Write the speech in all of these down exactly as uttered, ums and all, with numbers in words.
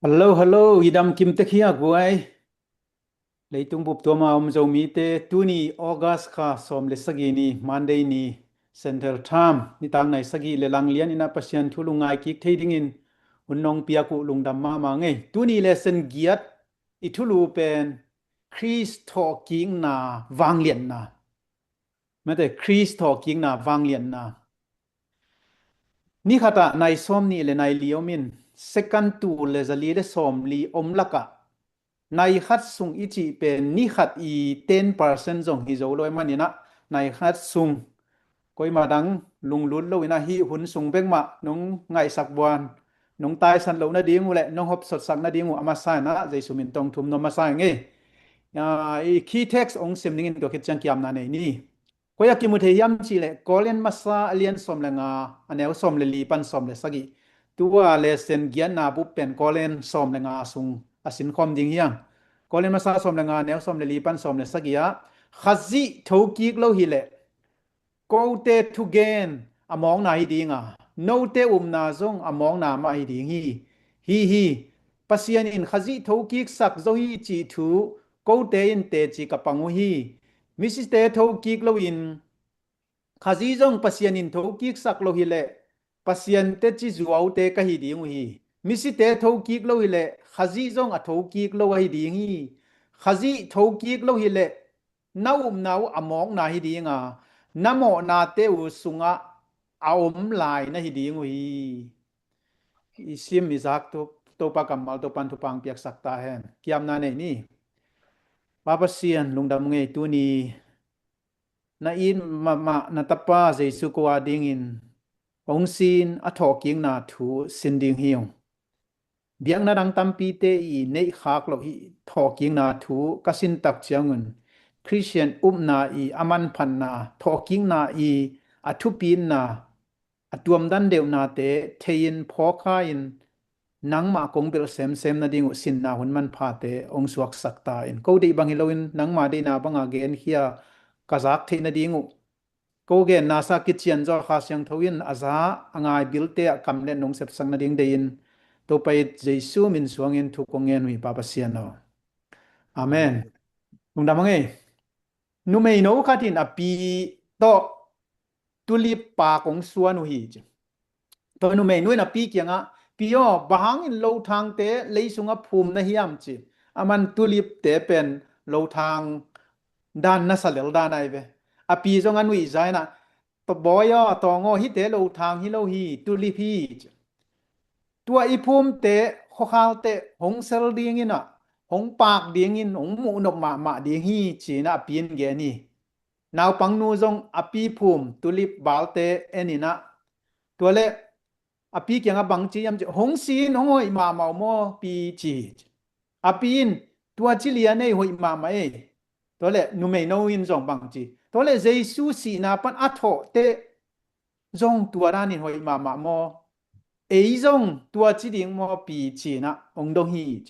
Hello, hello, i dam kim tek hia guai. Leitung bup tuama om Zomite, tuni August kha sawm le sagih ni, Monday ni, Central Time, nitak nai sagih le lang lian in a Pasian thu lungngai kik thei dingin hun nong piak uh lungdam mahmah ngei. Tuni lesson giat i thulu pen Khrist thawhkikna vangliatna. Mate, Khrist thawhkikna vangliatna. Ni khatah nai sawm nih le nai li om in, second tul le zali le sawm li om lakah, nai khat sung i cih pen ni khat i ten percent zong hi zo lo i maninah, nai khat sung koima dang lunglut lo inah hih hun sung bek mah nong ngaihsak buan, nong taisan loh nading uh le nong hopsotsak nading uh a masa inah Jesu min tawng thum nong masa ing ei. Ah, i key text ong sim dingin tua khit ciang kiamna nei ni. Koi a kimu thei hiam cih leh, Korin masa a lian sawm le nga, a neu sawm le li pan sawm le sagih. Tua lesson giatna bup pen Korin sawm le nga sung a sinkhawm ding hiang. Korin masa sawm le nga, neu sawm le li pan sawm le sagih ah, Khazih thokik lo hileh, kote thugen a mawkna hi ding a, note upna zong a mawkna mah hi ding hi. Hi hi, Pasian in Khazih thokiksak zo hi cih thu kote in teci ka pang uh hi. Misite thokik loin Khazih zong Pasian in thokiksak lo hileh, Pasian teci zuaute ka hi ding uh hi. Misite thokik lo hileh, Khazih zong a thokik lo ahi ding hi. Khazih thokik lo hileh, na upna uh a mawkna hi ding a, na mawhnate uh sungah a om lai na hi ding uh hi. I sim i zak tu, Topa kammal Topan thupha piaksak ta hen. Kiamna nei ni. Pa Pasian, lungdam ngei, tuni na it mahmah na Tapa Jesu ko a dingin ong sin a thawhkikna thu sin ding hi ung. Biakna dang tampite i neihkhak loh hih thawhkikna thu ka sin tak ciangun, Khristian upna i a manphatna, thawhkikna i a thupitna, a tuamdan deuhnate thei-in phawkkha-in nangmah kong belh semsem nading uh sinna hun manphate ong suaksak ta in. Ko deih bang hi loin nangmah deihna banga genkhia ka zak theih nading uh, ko genna sa kician zaw Kha Siangtho in a za a ngai bilte ah kam le nong sepsak nading deihin Topa i Jesu min suangin thu kong ngen uh hi, Pa Pasian aw. Amen. Lungdam a ngei. Numeino khat in a pi tawh tulip pak ong suan uh hi ci. Tua numeino in a pi kiangah, "Pi aw, bang hangin lothangte lei sungah phum na hiam?" ci. Aman tulipte pen lothang dan nasa lel dan ahi ve. A pi zong a nuihza inah, "Tua bawi aw, tawng aw, hihte lothang hi lo hi, tulip hi," ci. "Tua i phumte khuakhalte hong sel dingin ah, hong pak dingin, hong muhnop mahmah ding hi," ci-inah a pi in gen hi. Naupangnu zong a pi phum tulip balte en inah, tua le a pi kiangah bang ci hiam ci, "Hong si in, hong hoih mahmah uh maw pi?" ci hi. A pi in, "Tua ci lian ei, hoih mahmah ei. Tua le numeino in zong bang ci, tua le Jesu sihna pan a thawhte zong tua danin hoih mahmah maw? Ei zong tua ci ding maw pi?" ci-inah ong dong hi.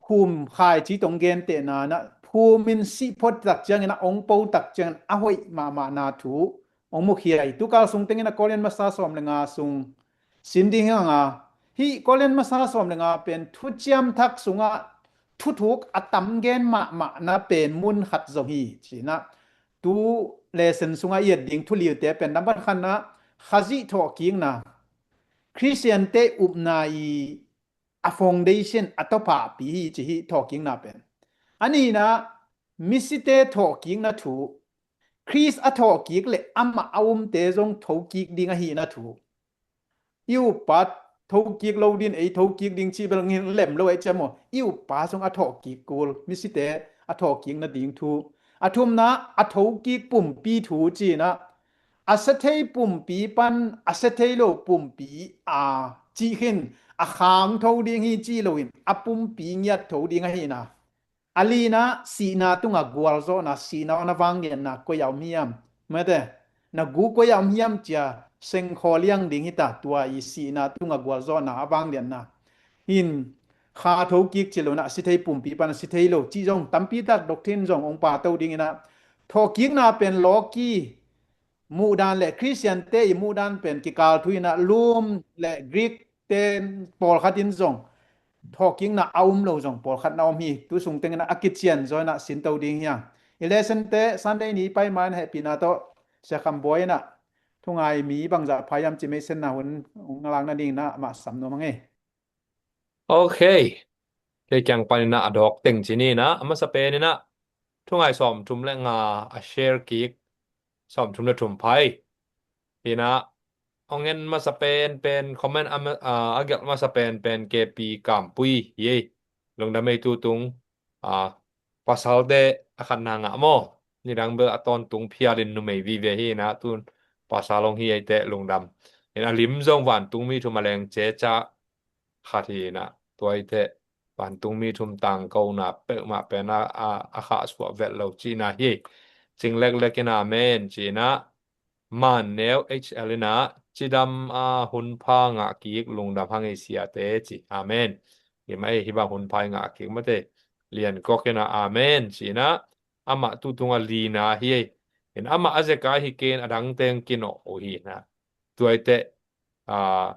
Phum khaici tong gentehna inah, phum in sih phot tak ciangin ah, ong po tak ciangin a hoih mahmahna thu ong mukhia hi. Tukal sung tengin a Korin masa sawm le nga sung sin ding hi hang a, hih Korin masa sawm le nga pen thuciam thak sungah thuthuk a tam gen mahmahna pen mun khat zong hi ci-inah, tu lesson sungah i et ding thuliute pen nambat khatna, Khazih thawhkikna, Khristiante upna i a foundation, a topahpi hi ci hi, thawhkikna pen. A nihna, misite thawhkikna thu, Khrist a thawhkik le amah a umte zong thokik ding ahihna thu. I uppa thokik lo din, ei thokik ding cih bel ngin lem lo ei ciam maw? I uppa zong a thawhkik kul, misite a thawhkikna ding thu. A thumna, a thokik pumpi thu ci-inah, a sia thei pumpi pan a sia thei lo pumpi a cih khin, a khangtho ding hi ci loin a pumpi ngiattho ding ahihna. A lina, sihna tungah gualzawhna, sihna aw na vangliatna koi a om hiam? Mate, na gu koi a om hiam cia sengkhaw liang ding hita, tua i sihna tungah gualzawhna a vangliatna. In kha thokik ci lo inah, sia thei pumpi pan a sia thei lo cih zong tampi tak doctrine zong ong pato ding inah, thawhkikna pen lawki muhdan le Khristiante i muhdan pen kikal thu inah, lum le Greek te pawlkhat in zong thawhkikna a um lo zong pawlkhat na om hi. Tu sung tengin a kician zaw in a sinto ding hi hang. I lesson te Sunday ni pai ma in hehpihna tawh Sia Kham Bawi in a thungai mi bangzah pha hiam cih meisenna hun hong lak nadingin a amah sam nuam hang e. Ok. Kei kiang panin a dawk teng ci ni in a, a masa pen in a thungai sawmthum le nga a share kik sawmthum le thum pha hi. Hi in a, hong en masa pen pen comment a ma-, a, a gelh masa pen pen K P Kampui hi ei. Lungdam ei tu tung, a, pasalte a khatna ngah maw. Nidang bel a tawntung phialin numei vive hi in a, tun pasal hong hi ei teh lungdam. In a lim zong vantung mi thum a leng ceca khat hi in a, tua hi teh vantungmi thum tangkona peuhmah pen a, a, a khahsuah vet lo cihna hi. Cing leklek in amen ci in a, Man Neu H L in a, cidam a hun pha ngah kik lungdam hang ei siate ci. Amen. Hi mah ei, hih bang hun pha i ngah kik mate. Lian Kok in a, amen ci in a, amah tu tung a lina hi ei. In amah a zeka hi kei in a dang teng kinawh uh hi in a. Tua hi teh, a,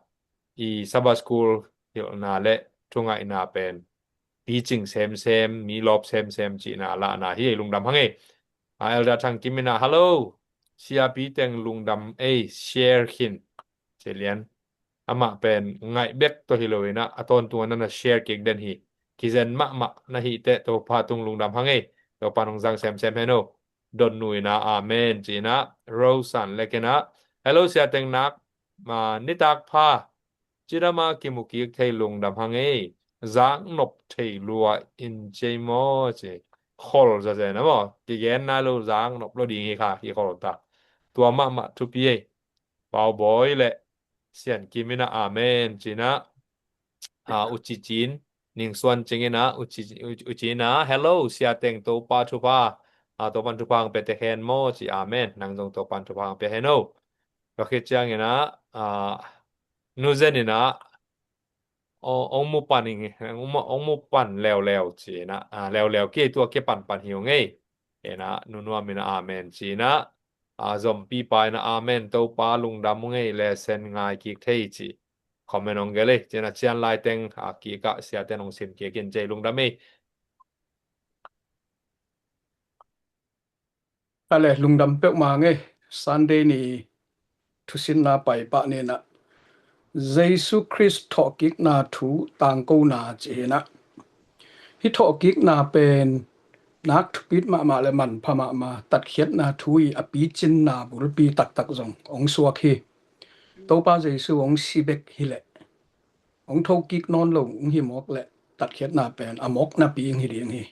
i Sabbath School hilhna le thungaihna pen picing semsem, mi lawp semsem cihna lahna hi ei, lungdam hang ei. A, Elder Thang Kim in a, Hello, siapi teng lungdam ei, share khin. Ci lian. Amah pen ngaih bek tawh hi lo in a, a tawntung a na na share kik den hi. Kizen mahmah na hih teh Topa tung lungdam hang ei. Topa nong zang semsem hen o. Don Nu in a, amen ci in a, Rosan lek in a, Hello siateng nak, ma, nitak pha, cidam a kimu kik thei lungdam hang ei, zak nop thei lua in cei maw ci, khol zazen a maw, kigen nai lo zak nop lo ding hi kha, hi khol ta. Tua mahmah thupi ei, Pau Bawi le Sian Kim in a, amen ci in a, a, Uci Cin, Ning Suan Cing in a, Uci, Uci in a, Hello, siateng Topa thupha, a, Topan thupha ang pete hen maw ci, amen, nang zong Topan thupha ang pe hen o. Tua khit ciangin a, a, Nu Zen in a, ong, ong mu pan ing, ong mu, ong mu pan leuleu ci in a, a, leuleu kei tua kei panpan hi ung ei. In a, Nu Nuam in a, amen ci in a, a, Zompi pa in a, amen, Topa lungdam ung ei, lesson ngai kik thei ci. Comment ong gelh ei, ci in a cian lai teng, a, kik a siate nong sim kik in cei lungdam ei. Ale, lungdam peuhmah ngei, Sunday ni thusinna paipah ni in a, Jesu Khrist thawhkikna thu tangkona ci hi in a. Hih thawhkikna pen nak thupit mahmah le manpha mahmah tatkhiatna thu i a picinna bulpi taktak zong hong suak hi. Topa Jesu hong si bek hileh, hong thokik nawn lo hong hi mawk leh tatkhiatna pen a mawk napi hong hi ding hi.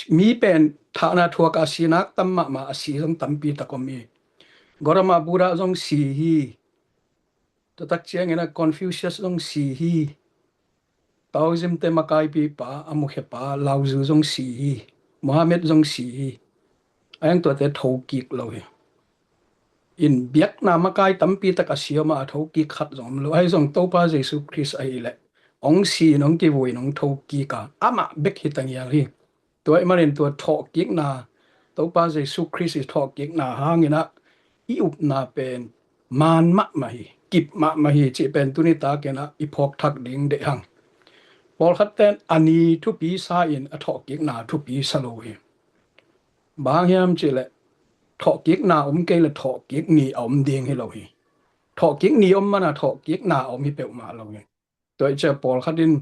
Mi pen thahna thuak a sinak tam mahmah, a si zong tampi tak om hi. Gautama Buddha zong si hi. Tua tak ciangin a Confucius zong si hi. Taoism te makaipipa, a mukhepa Lao Tzu zong si hi. Muhammad zong si hi. A hiang tuate thokik lo hi. In biakna makai tampi tak a si om a, a thokik khat zong om lo. Ahi zong Topa Jesu Khrist ahih leh hong si in, hong kivui in, hong thokik a, amah bek hi ta ngial hi. Tua ahih manin tua thawhkikna, Topa Jesu Khrist i thawhkikna hangin a i upna pen maan mahmah hi, kip mahmah hi cih pen tuni takin a i phawk thak ding deih hang. Pawlkhat ten a ni thupi sa in a thawhkikna thupi sa lo hi. Bang hang hiam cih leh thawhkikna om kei leh thawhkik ni a om ding hi lo hi. Thawhkik ni om man a thawhkikna a om hi peuhmah lo hi. Tua hi ciang pawlkhat in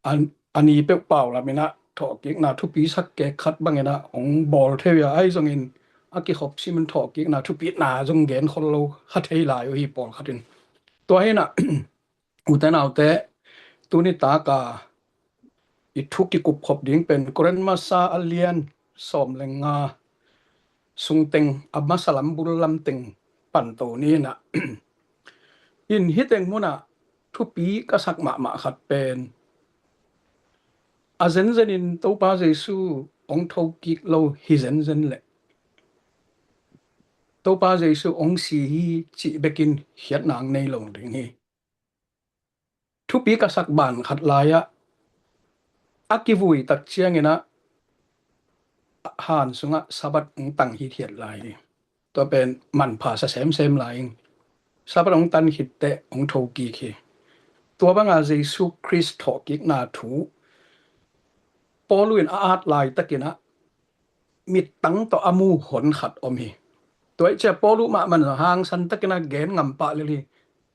a, a ni peuh pau lam in a thawhkikna thupi sak kei khat bangin a hong bawl thei uh a, ahi zongin a kikhop sim in thawhkikna thupina zong gen khol lo kha thei lai uh hi pawlkhat in. Tua hi in a, ute naute, tuni tak a i thu kikup khop ding pen Korin masa a lian sawm le nga sung teng, a masa lam bul lam teng pan to ni in a. In hih teng mun a thupi ka sak mahmah khat pen, a zenzen in Topa Jesu hong thokik lo hi zenzen leh Topa Jesu hong si hi cih bekin khiatna nei lo ding hi. Thupi ka sak ban khat lai ah, a kivui tak ciangin ah, han sungah Sabbath hong tang hithiat lai hi. Tua pen manpha sa semsem lai in, Sabbath hong tan khit teh hong thokik hi. Tua banga Jesu Khrist thawhkikna thu Paul in a at laitakin ah mittang tawh a mu hon khat om hi. Tua ahih ciang Paul mahmah in hangsan takin a gen ngam pah lel hi.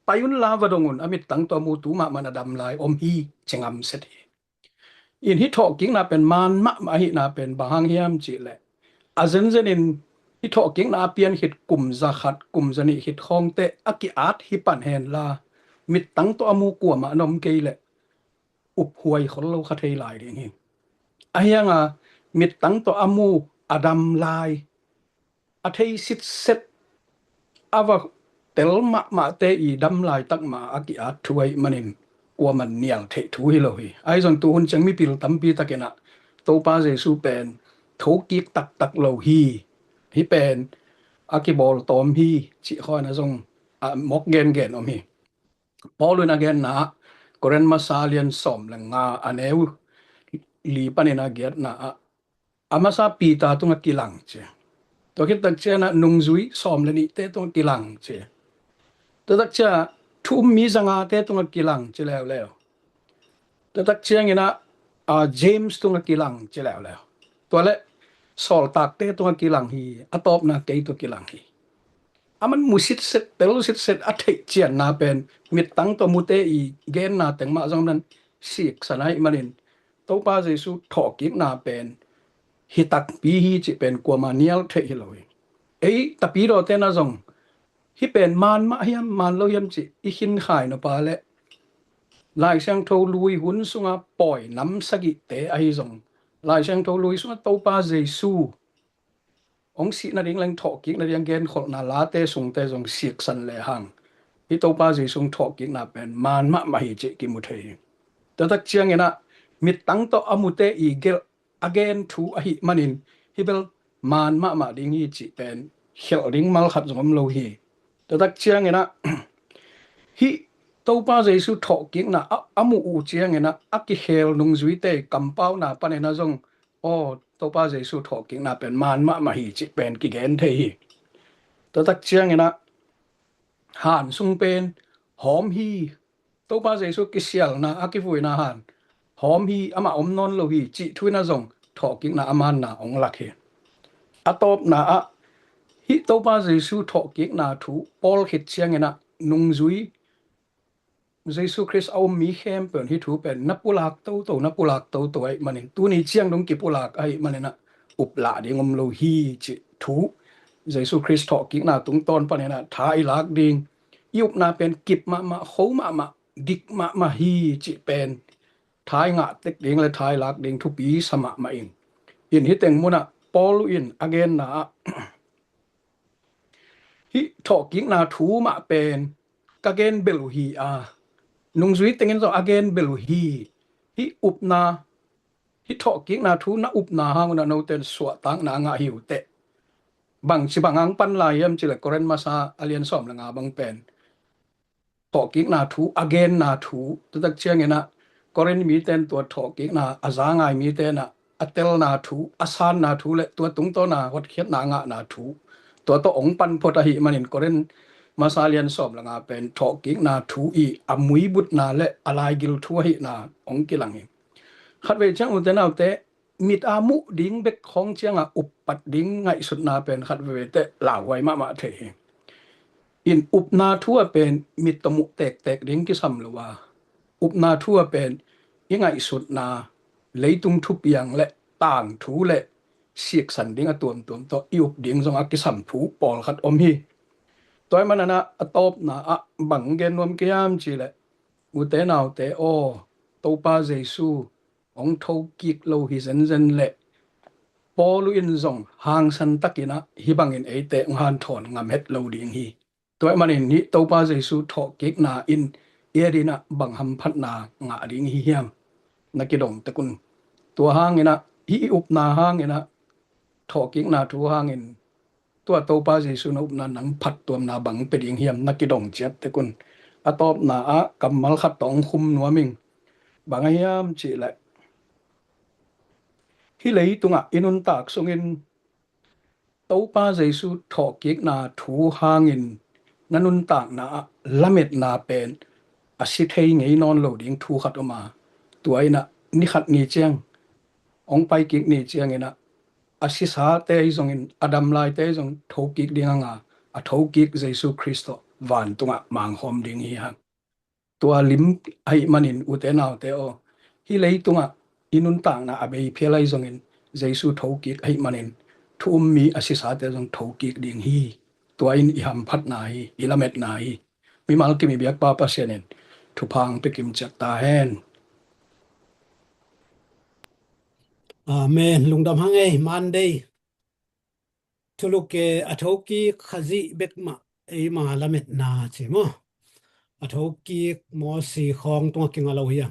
Pai unla va dong un, a mittang tawh a mu tu mahmah in a dam lai om hi, ci ngam set hi. In hih thawhkikna pen maan mahmah ahihna pen bang hang hiam cih leh, a zenzen in hih thawhkikna a pian khit kum za khat, kum za nih khit khawngte a ki-at hi pan henla, mittang tawh a mu kuamah na om kei leh uphuai khol lo kha thei lai ding hi. Ahi hanga mittang tawh a mu, a dam lai, a thei sitset, a va tel mahmahte i dam laitak mah a ki-at thu ahih manin kuaman nial theih thu hi lo hi. Ahi zong tuhun ciang mipil tampi takin ah Topa Jesu pen thokik taktak lo hi. Hih pen a kibawl tawm hi, cih khawng a zong a mawk gengen om hi. Paul in a genna ah, Korin masa lian sawm le nga, a neu li panin a giatna ah, a masa Peter tungah kilang ci. Tua khit tak ciangin ah nungzui sawm le nihte tungah kilang ci. Tua tak ciangah thu um mi zangate tungah kilang ci leuleu. Tua tak ciangin ah, a, James tungah kilang ci leuleu. Tua leh sawltakte tungah kilang hi, a tawpna kei tungah kilang hi. A man mu sitset, tel sitset, a theih cianna pen mittang tawh mute i genna teng mah zong nan siksan ahih manin Topa Jesu thawhkikna pen hi takpi hi cih pen kuamah nial theih hi lo hi. Ei tapidawte na zong hih pen maan mah hiam, maan lo hiam cih i khinkhai nop leh, Lai Siangtho lui hun sunga pawi nam sagihte ahi zong, Lai Siangtho lui sunga Topa Jesu hong sih nading leng thawhkik nading a genkholhna late sungte zong siksan lehang, hih Topa Jesu thawhkikna pen maan mahmah hi cih kimu thei hi. Tua tak ciangin ah mittang tawh a mute i gelh a gen thu ahih manin hih bel maan mahmah ding hi cih pen khelh ding mal khat zong om lo hi. Tua tak ciangin ah hih Topa Jesu thawhkikna a, a muh uh ciangin ah a kikhel nungzuite kampauna panin ah zong, aw, Topa Jesu thawhkikna pen maan mahmah hi cih pen kigen thei hi. Tua tak ciangin ah han sung pen hawm hi, Topa Jesu kisialna, a kivuina han hawm hi, amah om nawn lo hi cih thu in ah zong thawhkikna a maanna hong lak hi. A tawpna ah hih Topa Jesu thawhkikna thu pawl khit ciangin ah nungzui Jesu Khrist a um mi khempeuh in hih thu pen na pulak toto, na pulak toto ahih manin tuni ciang dong kipulak ahih manin ah uplah ding om lo hi cih thu, Jesu Khrist thawhkikna tungtawn panin ah tha i lak ding, i upna pen kip mahmah, kho mahmah, dik mahmah hi cih pen tha i ngah tek ding le tha i lak ding thupi sa mahmah ing. In hih teng munah Paul in a genna ah hih thawhkikna thu mah pen ka gen bel uh hi a, nungzui tengin zong a gen bel uh hi. Hih upna, hih thawhkikna thu na upna hang un ah note in suahtakna a ngah hi uh teh. Bangci bang hang pan lai hiam cih leh Korin masa a lian sawm le nga bang pen thawhkikna thu, a genna thu, tua tak ciangin ah Korin mite in tua thawhkikna a za ngai mite in ah a telna thu, a sanna thu le tua tungtawna hotkhiatna a ngahna thu, tua tawh hong pan phot ahih manin Korin masa lian sawm le nga pen thawhkikna thu i a muibutna le a laigil thu ahihna hong kilang hi. Khatvei ciang ute naute, mit a muh ding bek khawng ciangah uppat ding ngaihsutna pen khat veve teh lauhuai mahmah thei hi. In upna thu ah pen mit tawh muh tektek ding kisam lo a, upna thu ah pen i ngaihsutna, leitung thupiang le tangthu le siksan ding a tuamtuam tawh i up ding zong a kisam thu pawlkhat om hi. Tua ahih manin ah a tawpna ah bang gen nuam ka hiam cih leh, ute naute aw, Topa Jesu hong thokik lo hi zenzen leh Paul in zong hangsan takin ah hih bangin eite hong hanthawn ngam het lo ding hi. Tua ahih manin hih Topa Jesu thawhkikna in i adingin ah bang hamphatna ngah ding hi hiam, na kidong tek un. Tua hangin ah hih i upna hangin ah, thawhkikna thu hangin tua Topa Jesu na upna nang phattuamna bang pe ding hiam, na kidong ciat tek un. A tawpna ah kammal khat tawh hong khum nuam ing. Bang a hiam cih leh, hih leitungah i nuntak sungin Topa Jesu thawhkikna thu hangin na nuntakna ah lametna pen a si thei ngei nawn lo ding thu khat om a, tua inah ni khat ni ciang, hong pai kik ni cianginah a sisate zongin a dam laite zong thokik ding hanga, a thokik Jesu Khrist tawh vantungah mangkhawm ding hi hang. Tua lim ahih manin ute naute aw, hih leitungah i nuntakna a bei phial ahi zongin Jesu thokik ahih manin thu um mi a sisate zong thokik ding hi. Tua in i hamphatna hi, i lametna hi. Mimal kim i biakpa Pasian in thupha hong pia kim ciat ta hen. Amen. Lungdam hang ei, Monday. Thuluk e, a thokik Khazih bek mah eima lametna ci maw? A thokik Mosi khawng tungah kinga lo hi a,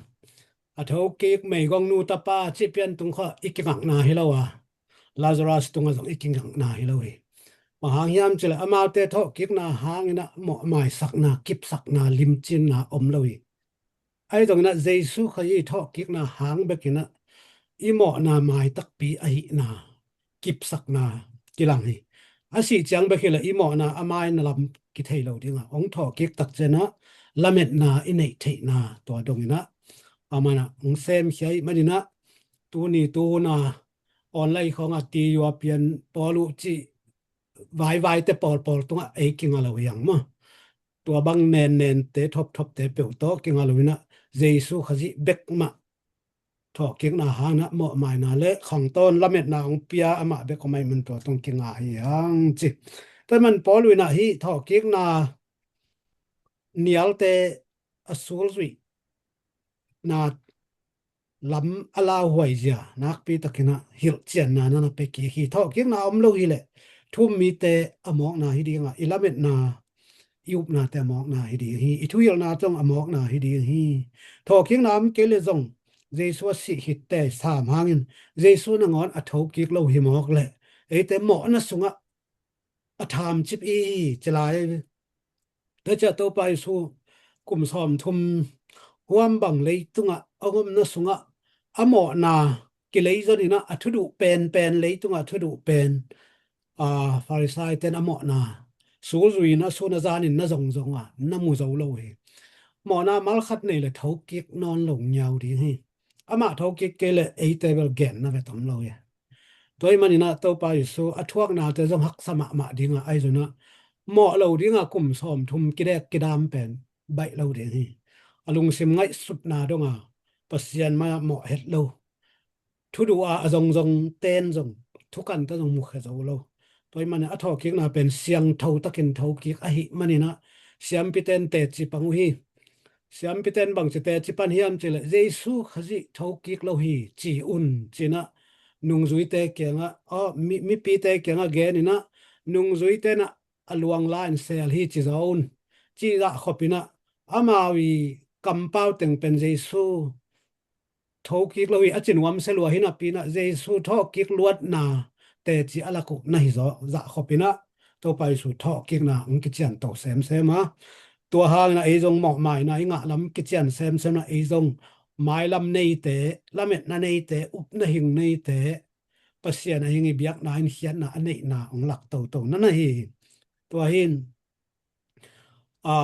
a thokik meigong nu tapa cih pian tung khawh i kingakna hi lo a, Lazarus tungah zong i kingakna hi lo hi. Bang hang hiam cileh amaute thawhkikna hanginah mawhmaisakna, kipsakna, limcinna om lo hi. Ahi zonginah Jesu Khazih thawhkikna hang bekinah i mawhna mai takpi ahihna kipsakna kilang hi. A sih ciang bek hileh i mawhna a maina lam kithei lo dingah hong thawhkik takcianah lametna i neih theihna tua donginah amanah hong semkhia ih maninah tuni tuhuna online khawngah ti yua pian pawl uh cih vaivaite pawlpawl tungah ei kinga lo hiang maw? Tua bang nennente thopthopte peuh tawh kinga lo inah Jesu Khazih bek mah thawhkikna hanginah mawhmaina le khangtawn lametna hong pia amah bek om ahih man tua tawh kinga hi hang ci. Tua ahih man Paul inah hih thawhkikna nialte a sulzuihna lam a lauhuaizia nakpi takinah hilhcianna na na pia kik hi. Thawhkikna om lo hileh thu um mite a mawkna hi dingah i lametna i upnate a mawkna hi ding hi. I thuhilhna tawh a mawkna hi ding hi. Thawhkikna om kei le zong Jesu a sih khitte sam hangin Jesu nangawn a thokik lo hi mawk leh eite mawhna sungah a thamcip i hi ci lai. Tua ciah Topa Jesu kum sawmthum huam bang leitungah a ngomna sungah a mawhna kileizon inah a thuduh penpen leitungah a thuduh pen a Farisai ten a mawhna sulzui in a sun a zanin na zongzong a na mu zo lo hi. Mawhna malkhat nei le thokik nawn lo ngiau ding hi. Amah thokik kei le eite bel genna vet om lo hi. Tua ih maninah Topa Jesu a thuaknate zong haksa mahmah dingah ahi zonah mawh lo dingah kum sawmthum kidek kidam pen baih lo ding hi. A lungsim ngaihsutna donga Pasian mai-ah mawh het lo, thuduh a a zongzong ten zong thukanta zong mukhia zo lo. Tua ih manin a thawhkikna pen siangtho takin thokik ahih maninah siampiten teci pang uh hi. Siampiten bangci teci pan hiam cileh Jesu Khazih thokik lo hi ci un cinah nungzuite kiangah aw mi, mipite kiangah geninah nungzuite nah a luang la in sel hi ci zaw un. Ci zah khopinah amau i kampau teng pen Jesu thokik lo hi a ci nuam se lua hi napi inah Jesu thawhkik luatna teci a lak uh na hi zaw zah khopinah Topa Jesu thawhkikna hong kicianto semsem a. Tua hanginah ei zong mawhmaina i ngahlam kician semsem inah ei zong mailam neite, lametna neite, upna hing neite, Pasian a hing i biakna in khiatna a neihna hong lak toto na na hi. Tua hin a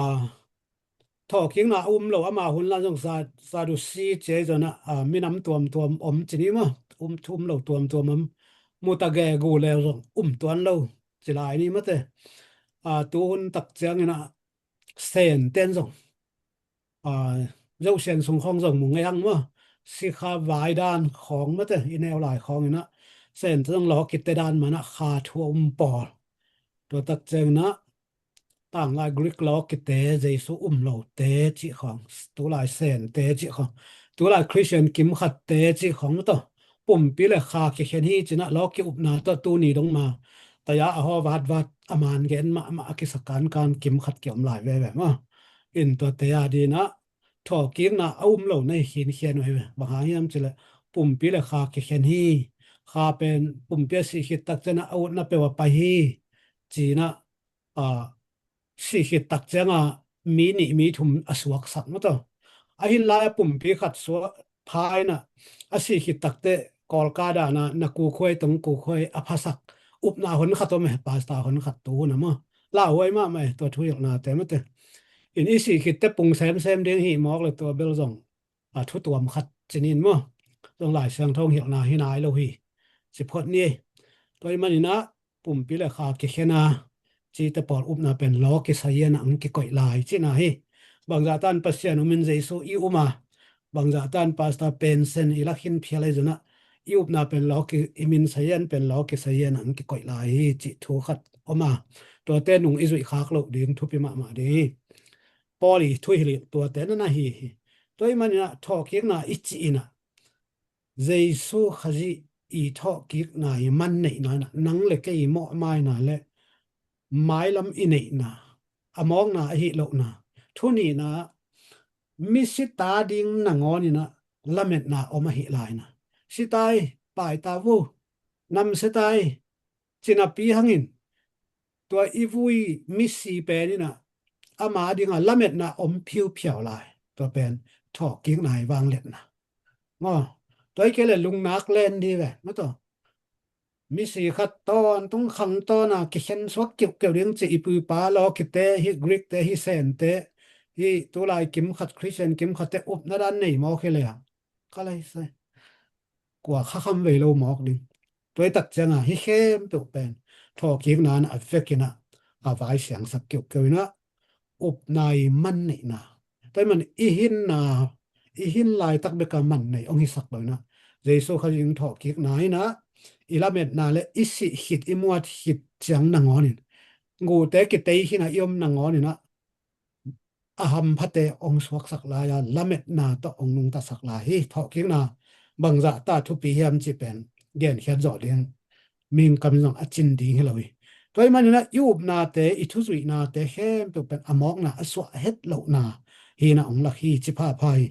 thawhkikna a um lo ama hun la zong Sa, Sadusi ci ei zonah a minam tuamtuam om ci ni maw? Um thu um lo tuamtuam om. Muta gegu le zong um tuan lo ci lai ni mate. A tuhun tak cianginah Senten zong a Zosian sung khawng zong mu ngei hang maw? Sikha vaidan khawng mate i neu lai khawnginah Senten zong lawkite dan manah kha thu a um pawl. Tua tak cianginah tanglai Greek lawkite, Jesu um lote cih khawng, tulai Sente cih khawng, tulai Christian kimkhatte cih khawng mataw pumpi le kha kikhen hi cinah lawki upna tawh tuni dong ma taya a haw vatvat a man gen mahmah a kisa kankan kimkhat kiom lai veve maw? In tuate a dinah thawhkikna a um lo na hi khinkhian uh hi ve. Bang hang hiam cileh pumpi le kha kikhen hi. Kha pen pumpi a sih khit tak cianah a utna peuh a pai hi cinah a sih khit tak cianga mi nih mi thum a suaksak mataw. A hin lai a pumpi khat suak pha inah a sih khit takteh kawlka dana na kukhuai tong kukhuai a phasak upna hon khat om e, pasta hon khat tu hun a maw? Lauhuai mahmah e tua thuhilhnate mate. In i sih khit teh pung semsem ding hi mawk le tua bel zong a thu tuam khat ci ni maw? Zong Lai Siangtho hilhna hi nai lo hi. Ci phot ni. Tua ahih maninah pumpi le kha kikhen a, cite pawl upna pen law kisai in ang kikoih lai cihna hi. Bangzah tan Pasian um in Jesu i um a, bangzah tan Pastor Pensen i lakhin phial ahi zongah i upna pen law ki, i min sai in pen law kisai in ang kikoih lai hi cih thu khat om a, tuate nung i zuih khak loh ding thupi mahmah ding hi. Paul i thuhilh tuate na na hi hi. Tua ahih maninah thawhkikna i cih inah Jesu Khazih i thawhkikna i man neihna inah nang le kei i mawhmaina le mailam i neihna, a mawkna ahi lohna. Thu nihna, mi sita ding nangawn inah lametna om ahi laina. Sita hi, paita vo, namsia ta hi, cinapi hangin tua i vui misi pen inah ama dinga lametna om phiuphiau lai. Tua pen thawhkikna i vangliatna. Maw, tua i kei le lungnak len di ve, maw tua. Misi khat tawntung khang tawna kikhen suak kiuhkeuh ding ci i puipa law kite hi, Greek te hi, Sen te hi, tulai kim khat, Christian kim khat te upna dan nei mawk hi le a. Ka lai sai. Kua kha kham vei lo mawk ding. Tua i tak cianga hi khempeuh pen thawhkikna in a vekinah a vai siangsak kiuhkeuh inah upna i man neihna. Tua ahih man i hinna, i hin laitak beka man nei ong hisak lo inah Jesu Khazih thawhkikna inah i lametna le i sih khit i muat khit ciang nangawn in, gute kitei khinah i om nangawn inah a hamphate ong suaksak lai a, lametna tawh ong nungtasak lai hi. Thawhkikna bangzah ta thupi hiam cih pen genkhiat zawh ding mihing kam in zong a cin ding hi lo hi. Tua ahih maninah i upnate, i thuzuihnate khempeuh pen a mawkna a suah het lohna hi inah ong lak hi ci phapha hi.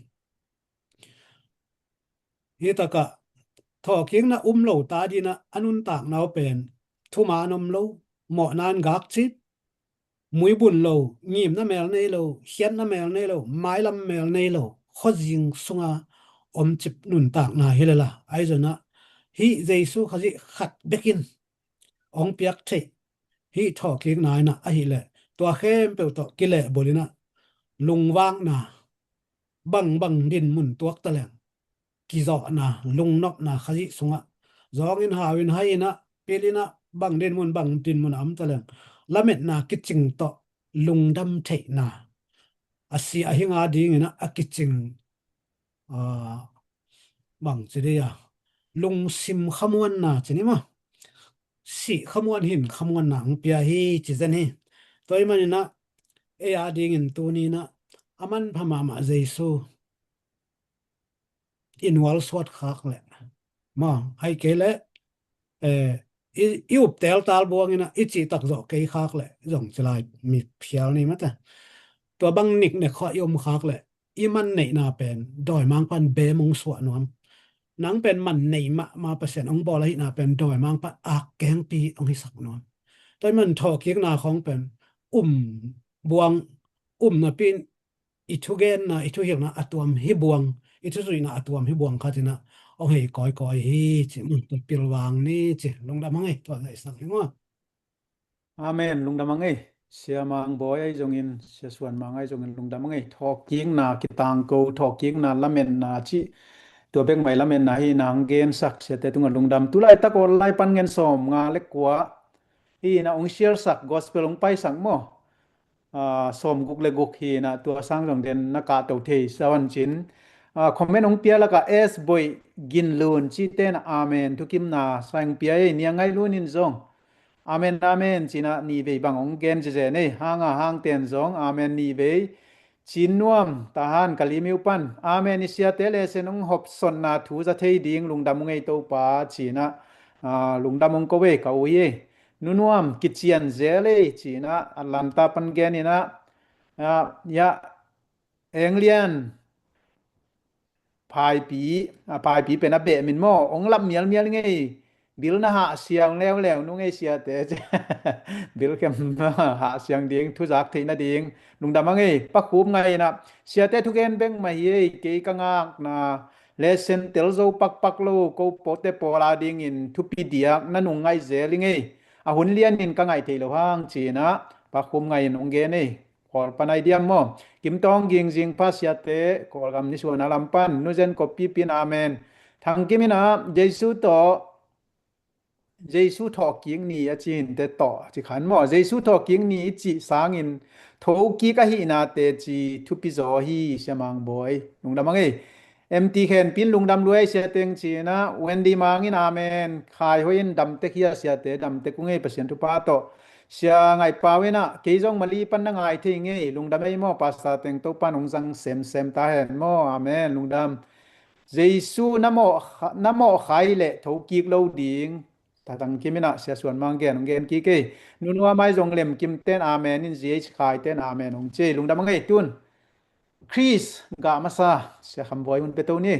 Hi takah thawhkikna um lo ta dinah a nuntakna uh pen thuman om lo, mawhna in gakcip, muibun lo, ngimna mel nei lo, khiatna mel nei lo, mailam mel nei lo, khuazing sunga omcip nuntakna hi lela. Ahi zongah hih Jesu Khazih khat bekin ong piak theih hih thawhkikna inah ahileh tua khempeuh tawh kilehbulh inah lungvakna, bangbang dinmun tuak taleng kizawhna, lungnopna Khazih sungah zawngin hauin hai inah pil inah bang dinmun bang dinmun a om taleng lametna kicing tawh lungdam theihna, a si a hi nga dinginah a kicing, ah, bang ci dei a, lungsim khamuanna ci ni maw? Sih khamuan hin khamuanna ang pia hi ci zen hi. Tua ahih maninah ei a dingin tuninah a manpha mahmah Jesu i nual suat khak leh, maw, ahih kei leh, eh, i, i up teltal buang inah i cihtak zawh kei khak leh zong ci lai, mi phial ni mate. Tua bang niknek khawh i om khak leh i man neihna pen dawimangpa'n bem ong suah nuam. Nang pen man nei mahmah Pasian ong bawl ahihna pen dawimangpa'n ak kengpi ong hisak nuam. Tua ahih man thawhkikna khawng pen um buang, um napi in i thugenna, i thuhilhna a tuam hi buang, i thuzuihna a tuam hi buang khat inah ong hei kawikawi hi ci, mun tua pilvang ni ci, lungdam hang ei, tua ngaihsak hi maw. Amen, lungdam hang ei. Sia Mang Bawi ahi zongin, Sia Suan Mang ahi zongin lungdam hang ei. Thawhkikna kitangko, thawhkikna lametna cih tua bek mah i lametna hi inah hong gensak siate tungah lungdam. Tulaitak online pan ngen sawmnga le kua hi inah hong share sak, gospel hong paisak maw? Ah, sawmguk le guk hi inah tua sang zong den na kahto thei sa vancin. Ah, comment hong pia lakah S Boih Ginlun cihte inah amen, thukimna sa hong pia ei. Nia Ngaih Lun in zong amen, amen ci inah nihvei bang hong gen zizen ei. Hanga Hangten zong amen nihvei. Cin Nuam, Tahan Kalimyo pan amen. I siate lesen hong hopsawnna thu za thei ding lungdam hang ei Topa ci inah, ah, lungdam hong ko ei ka u hi ei. Nu Nuam, kician zel ei ci inah Atlanta pan gen inah, ah, ya, Eng Lian, Phaipi, a, Phaipi pen a beh min maw, hong lam mialmial ngei. Bil na hah siang leuleu nung ei siate. Bil kem hah siang ding, thuzak theih nading lungdam hang ei. Pa Khum Ngai inah siate thugen bek mah hi ei, kei ka ngakna lesen tel zo pakpak lo ko pawlte pawl a dingin thupi diak na nung ngaih zel ing ei. A hun lianin ka ngaih theih loh hang ci inah Pa Khum Ngai in hong gen ei. Pawl pan ai diam maw? Kim Tawng Ging Zing Pha siate, Kawlgam nisuana lam pan, Nu Zen Kop Pi Pin, amen. Thang Kim in ah, Jesu tawh, Jesu thawhkik ni a ci in te tawh, a ci khan maw? Jesu thawhkik ni i cih sangin thokik ahihna teci thupi zaw hi, Sia Mang Bawi. Lungdam a ngei. M T Khen Pin lungdam luai sia teng ci in ah, Wendy Mang in amen. Khai hoih in damtek hi a siate, damtek uh ngei Pasian thupha tawh. Sia Ngai Pau in ah, kei zong Mali pan na ngai thei ngei, lungdam ei maw, Pastor teng Topan hong zang semsem ta hen maw, amen, lungdam. Jesu na mawh kha-, na mawh khai leh thokik lo ding. Tatang Kim in ah, Sia Suan Mang gen, hong gen kik ei. Nunua Mai Zong Lem Kim ten amen in, G H Khai ten amen hong ci ei, lungdam a ngei tun. Chris, gah masa, Sia Kham Bawi hun pe to ni.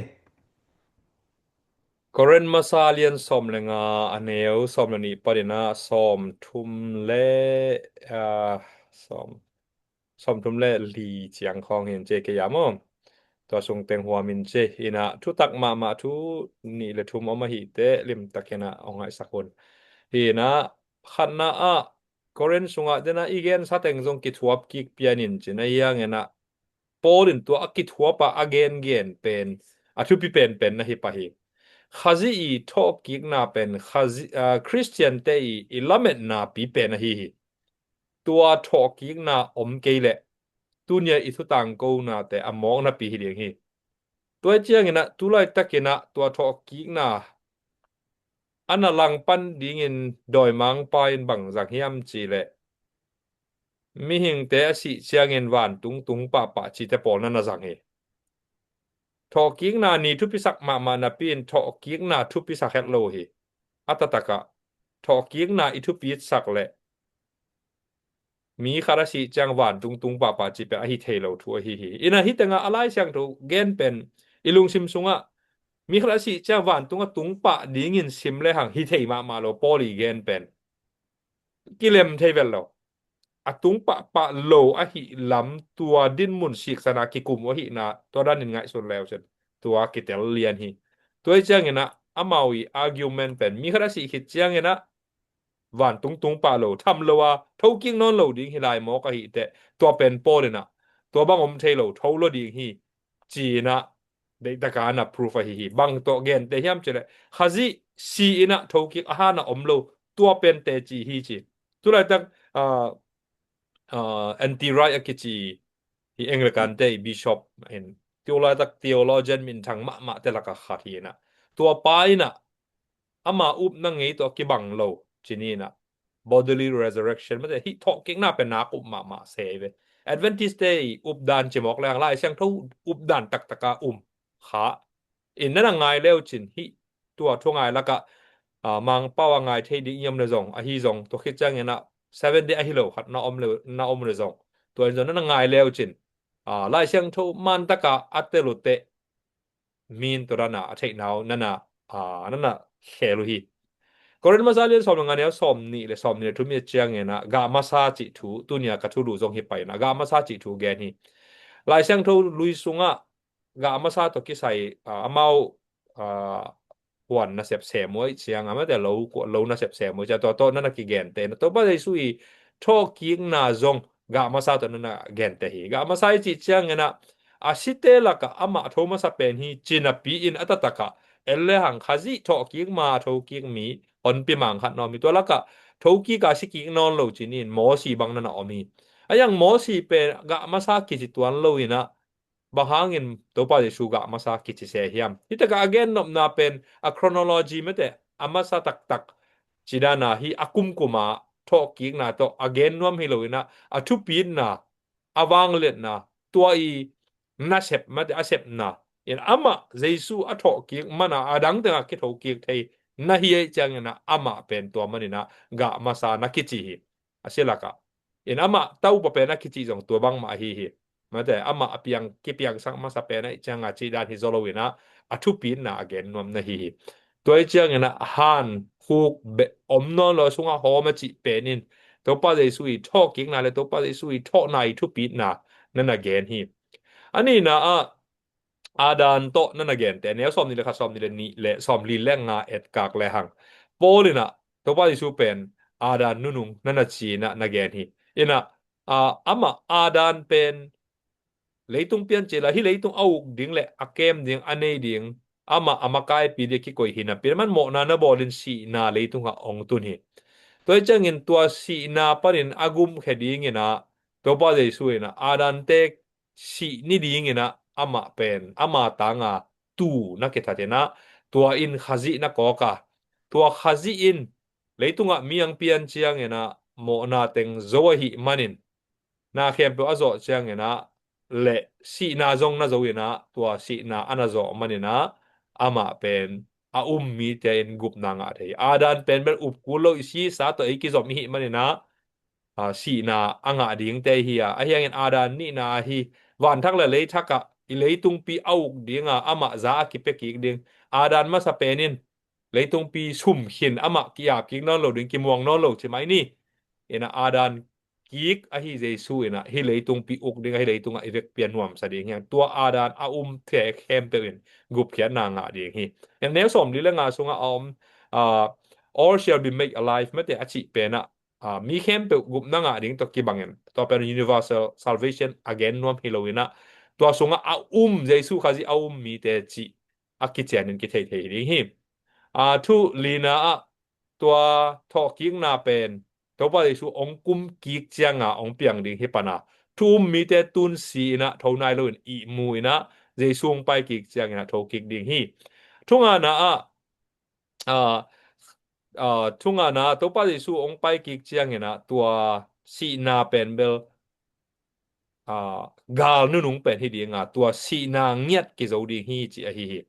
Korin masa lian sawm le nga, a neu sawm le nih panin ah sawm thum le, ah, sawm, sawm thum le li ciang khawng hin ci ei kei a maw? Tua sung teng huam in ci ei. In ah thutak mahmah thu nih le thum om ahih teh limtak in ah hong ngaihsak un. Hi in ah khatna ah Korin sungah den ah i gensa teng zong kithuap kik pian in ci na hiang in ah Paul in tua a kithuap a a gengen pen, a thupi penpen na hi pah hi. Khazih i thawhkikna pen Khazih, ah, Khristiante i, i lametna pi pen ahi hi. Tua thawhkikna om kei leh tunia i thutangkonate a mawknapi hi ding hi. Tua hi ciangin ah, tu laitakin ah tua thawhkikna a na langpan dingin dawimangpa in bang zang hiam cih leh, mihingte a sih ciangin vantung tung pahpah cihte pawl na na zang hi. Thawhkikna ni thupisak mahmah napi in thawhkikna thupisak het lo hi. A taktak ah thawhkikna i thupitsak leh mi khat a sih ciang vantung tung pahpah cih pen ahi thei lo thu ahi hi. In ah hih tengah a Lai Siangtho gen pen i lungsim sungah mi khat a sih ciang vantung a tung pah dingin sim lehang hi thei mahmah lo, Paul i gen pen. Kilem thei vet lo. A tung pahpah lo ahih lam, tua dinmun siksan a kikum uh ahihna, tua danin ngaihsun le uh cin, tua kitel lian hi. Tua hi ciangin ah amau i argument pen mi khat a sih khit ciangin ah vantung tung pah lo, tham lo a thokik nawn lo ding hi lai mawk ahih teh, tua pen Paul in ah tua bang om thei lo, tho lo ding hi ci-in ah deihtak a na proof ahi hi. Bang tawh gente hiam cih leh, Khazih si-in ah thokik a han a om lo, tua pen teci hi ci. Tu laitak, ah, ah, N T Wright a kici, hi Anglicante i bishop in, tu laitak theologian minthang mahmahte lakah khat hi in ah, tua pa in ah ama upna ngei tawh kibang lo ci-in ah, bodily resurrection, mate, hih thawhkikna pen nak up mahmah se hi ve. Adventist-te i updan ci mawk lehang Lai Siangtho updan taktak a um kha. In na na ngai le uh cin, hih tua thu ngai lakah, ah, Mangpau a ngai thei ding i om le zong, ahi zong, tua khit ciangin ah Seventh Day ahi lo khat na om le, na om le zong, tua in zong na na ngai le uh cin, ah, Lai Siangtho man taka a tel uh teh min tua dan a a theihna uh na na, ah, na na khel uh hi. Korin masa lian sawm le nga, neu sawm nih le sawm nih le thum i et ciangin ah gah masa cih thu, tunia ka thulu zong hi pai in ah gah masa cih thu gen hi. Lai Siangtho lui sungah gah masa tawh kisai, ah, amau, ah, huan nasep sem uh ahih ciang, amate lo, lo nasep sem uh ahih ciang, tua tawh na na kigente in ah, Topa Jesu i thawhkikna zong gah masa tawh na na gente hi. Gah masa i cih ciangin ah, a site lakah amah tho masa pen hi ci napi in, a taktak ah en lehang Khazih thawhkik ma a thokik mi honpi mang khat na om hi. Tua lakah thokik a sikik nawn lo ci-in Mosi bang na na om hi. A hiang Mosi pen gah masa kici tuan lo in ah, bang hangin Topa Jesu gah masa kici se hiam? Hih takah a gennopna pen a chronology, mate, a masa taktak ci dan a, hih a kumkum a thawhkikna tawh a gen nuam hi lo in ah, a thupitna, a vangliatna, tua i nasep, mate, a sepna in, amah Jesu a thawhkik man a a dang teng a kithokik thei na hi ahih ciangin ah, amah pen tua man in ah gah masa na kici hi. A si lakah in, amah Topa pen a kici zong tua bangmah ahi hi. Mate, amah a piang, kipiangsak masa pen ahih ciang a cih dan hi zaw lo in ah, a thupitna a gen nuam na hi hi. Tua ahih ciangin ah, a han khuk beh om nawn lo, a sungah hawm a cih pen in, Topa Jesu i thawhkikna le Topa Jesu i thawhna i thupitna na na gen hi. A nihna ah, Adam tawh na na gente, neu sawm nih le khat, sawm nih le nih le sawm li le nga etkak lehang, Paul in ah Topa Jesu pen Adam nunung na na ci-in ah na gen hi. In ah, a, amah Adam pen leitung piancil a, hih leitung a uk ding le a kem ding, a nei ding, amah a makaipi ding a kikoih hi napi, aman mawhna na bawlin sihna leitungah hong tun hi. Tua hi ciangin tua sihna panin a gumkhia dingin ah Topa Jesu in ah Adam te sih ni dingin ah amah pen ama tanga tuu na kithat in ah, tua in Khazih na kawk a, tua Khazih in leitungah mi hong pian ciangin ah mawhna teng zo ahih manin, na khempeuh a zawh ciangin ah le sihna zong na zo in ah, tua sihna a na zawh manin ah amah pen a um mite in gupna ngah thei hi. Adam pen bel up kul lo, i sisa tawh ei kizom i hih manin ah, a, sihna a ngah dingte hi a, ahi hangin Adam nihna ahi, vanthak le leithak ah i leitungpi a uk ding a, amah za a kipia kik ding. Adam masa pen in leitungpi sum khin, amah ki-ap kik nawn lo ding, kimuang nawn lo ci mai ni. In ah Adam kik ahi Jesu in ah hih leitungpi uk ding a, hih leitungah i vekpi a nuamsa ding hi hang. Tua Adam a um te khempeuh in gupkhiatna ngah ding hi. In ah neu sawmli le nga sungah a om, ah, "All shall be made alive," mate a cih pen ah, ah, mi khempeuh gupna ngah ding tawh kibangin, tua pen universal salvation a gen nuam hi lo in ah, tua sungah a um, Jesu Khazih a um mite cih a kicianin kithei thei ding hi. A, thu lina ah tua thawhkikna pen Topa Jesu hong kum kik cianga hong piang ding hi pan a, thu um mite tun si in ah tho nai lo in ihmu in ah Jesu hong pai kik ciangin ah tho kik ding hi. Thu ngana ah, a, a, thu ngana Topa Jesu hong pai kik ciangin ah tua sihna pen bel, a, gal nunung pen hi ding a, tua sihna ngiat kizo ding hi ci ahi hi.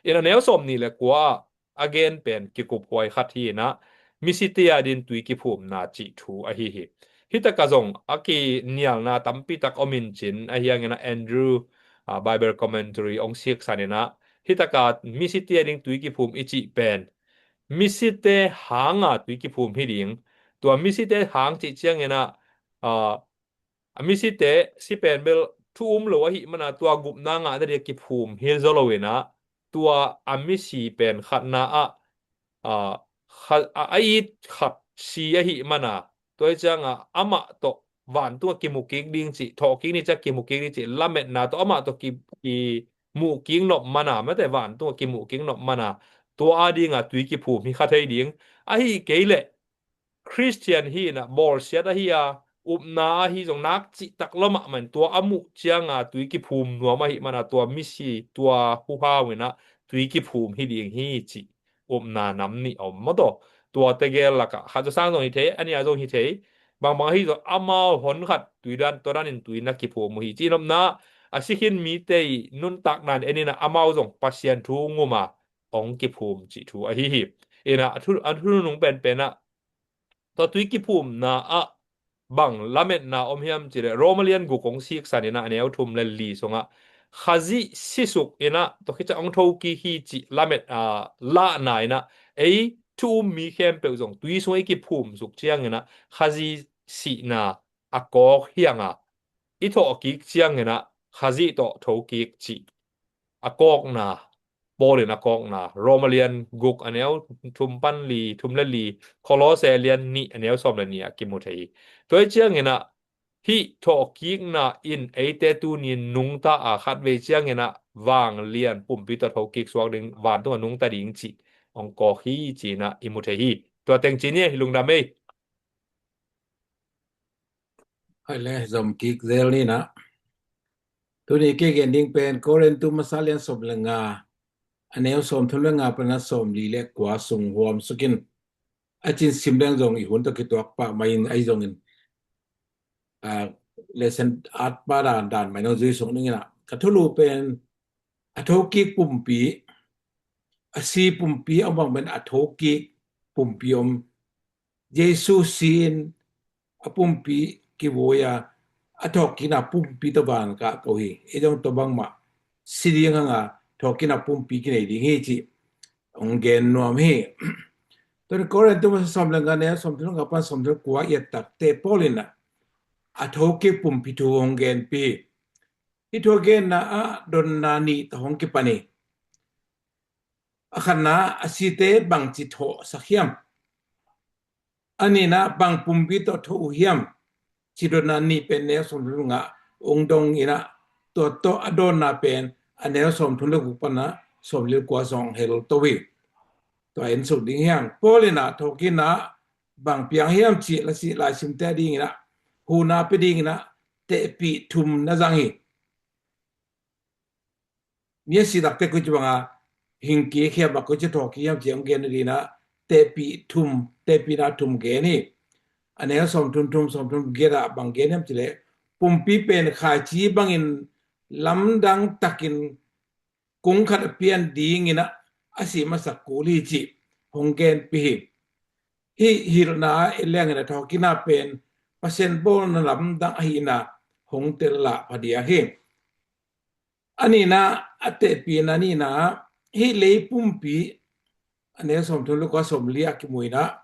In ah neu sawmnih le kua a gen pen kikuphuai khat hi in ah, misite a din tui kiphumna cih thu ahi hi. Hih takah zong a kinialna tampi tak om in cin, ahi hangin ah Andrew, a, Bible Commentary hong siksan in ah, hih takah misite a ding tui kiphum i cih pen misite hanga tui kiphum hi ding. Tua misite hang cih ciangin ah, a, a misite si pen bel thu um lo ahih mana tua gupna ngah nading a kiphum hi zaw lo in ah, tua a misi pen khatna ah, a, kha-, a, a it khat si ahih mana, tua hi cianga amah tawh vantungah kimu kik ding cih, thawhkik ni ciang kimu kik ding cih lametna tawh amah tawh ki, kimu kik nop mana, mate, vantungah kimu kik nop mana, tua a dinga tui kiphum hi kha thei ding. Ahi kei leh Khristian hi in ah bawlsiat ahi a, upna ahi zong nak cihtak lua mahmah in, tua a muh cianga tui kiphum nuam ahih mana tua misi, tua huhau in ah tui kiphum hi ding hi cih upna nam nih a om maw taw. Tua tegel lakah khat zaw sang zong hi thei, a nih a zong hi thei. Bangbang ahi zong amau hon khat tui dan, tua danin tui na kiphum uh hi ci nopna, a si khin mite i nuntakna in en in ah amau zong Pasian thu ngum a hong kiphum cih thu ahi hi. In ah a thu, a thu nunung penpen ah tua tui kiphumna ah bang lametna om hiam cih leh, Roma lian guk hong siksan in ah a neu thum le li sungah, Khazih sisuk in ah tua khit ciang hong thokik hi cih lamet, a, lahna in ah ei thu um mi khempeuh zong tui sungah i kiphum suk ciangin ah Khazih sihna a kawk hi hang a, i thawhkik ciangin ah Khazih tawh thokik cih a kawkna, Paul in a kawkna, Roma lian guk a neu thum pan li, thum le li, Kolose lian nih a neu sawm le nih ah kimu thei hi. Tua hi ciangin ah hih thawhkikna in eite tuni nungta a, khatvei ciangin ah vanglian pumpi tawh thokik suak ding, vantungah nungta ding cih hong kawk hi ci-in ah i mu thei hi. Tua teng ci ni, hi lungdam ei. Hai le, zom kik zel ni na. Tuni kei gen ding pen Korintu masa lian sawm le nga, a neu sawm thum le nga pan a sawm li le kua sung huam suk in. A cin sim leng zong i hun tawh kituak pah mah in, ahi zongin, a, lesson at pah dan dan mah in hong zui sung ning in ah, ka thulu pen a thokik pumpi, a si pumpi, a bang pen a thokik pumpi om. Jesu si in a pumpi kivui a, a thawhkikna pumpi tawh van kah ko hi. Ei zong tua bangmah si ding hang a, thawhkikna pumpi kinei ding hi cih hong gen nuam hi. Tua ni Korintu masa sawm le nga, neu sawm thum le nga pan sawm thum le kua i et takte Paul in ah a thokik pumpi thu hong genpih hi. Hih thu a genna ah donna nih tawh hong kipan hi. A khatna, a site bangci thawhsak hiam? A nihna, bang pumpi tawh thawh uh hiam? cidotna nih pen neu sawmthum le nga ong dong inah, tua tawh a dawnna pen a neu sawmthum le guk pana sawmli le kua zong hel to hi. Tua en suk ding hiang. Paul inah thawhkikna bang piang hiam cih la si lai simte ding inah huna pe ding inah tehpih thum na zang hi. Mi a si takte koici banga hingkik hiam a koici thawhkik hiam cih hong gen ding inah tehpih thum, tehpihna thum gen hi. A neu sawmthum thum, sawmthum giat ah bang gen hiam cih leh pumpi pen khaici bangin lamdang takin kung khat a pian ding inah a si masak kul hi cih hong genpih hi. Hih hilhna ah en leng inah thawhkikna pen Pasian bawlna lamdang ahihna hong tel lah phadiak hi. A nihna, a tehpihna nihna, hih lei pumpi a neu sawmthum le kua sawmli a kimu inah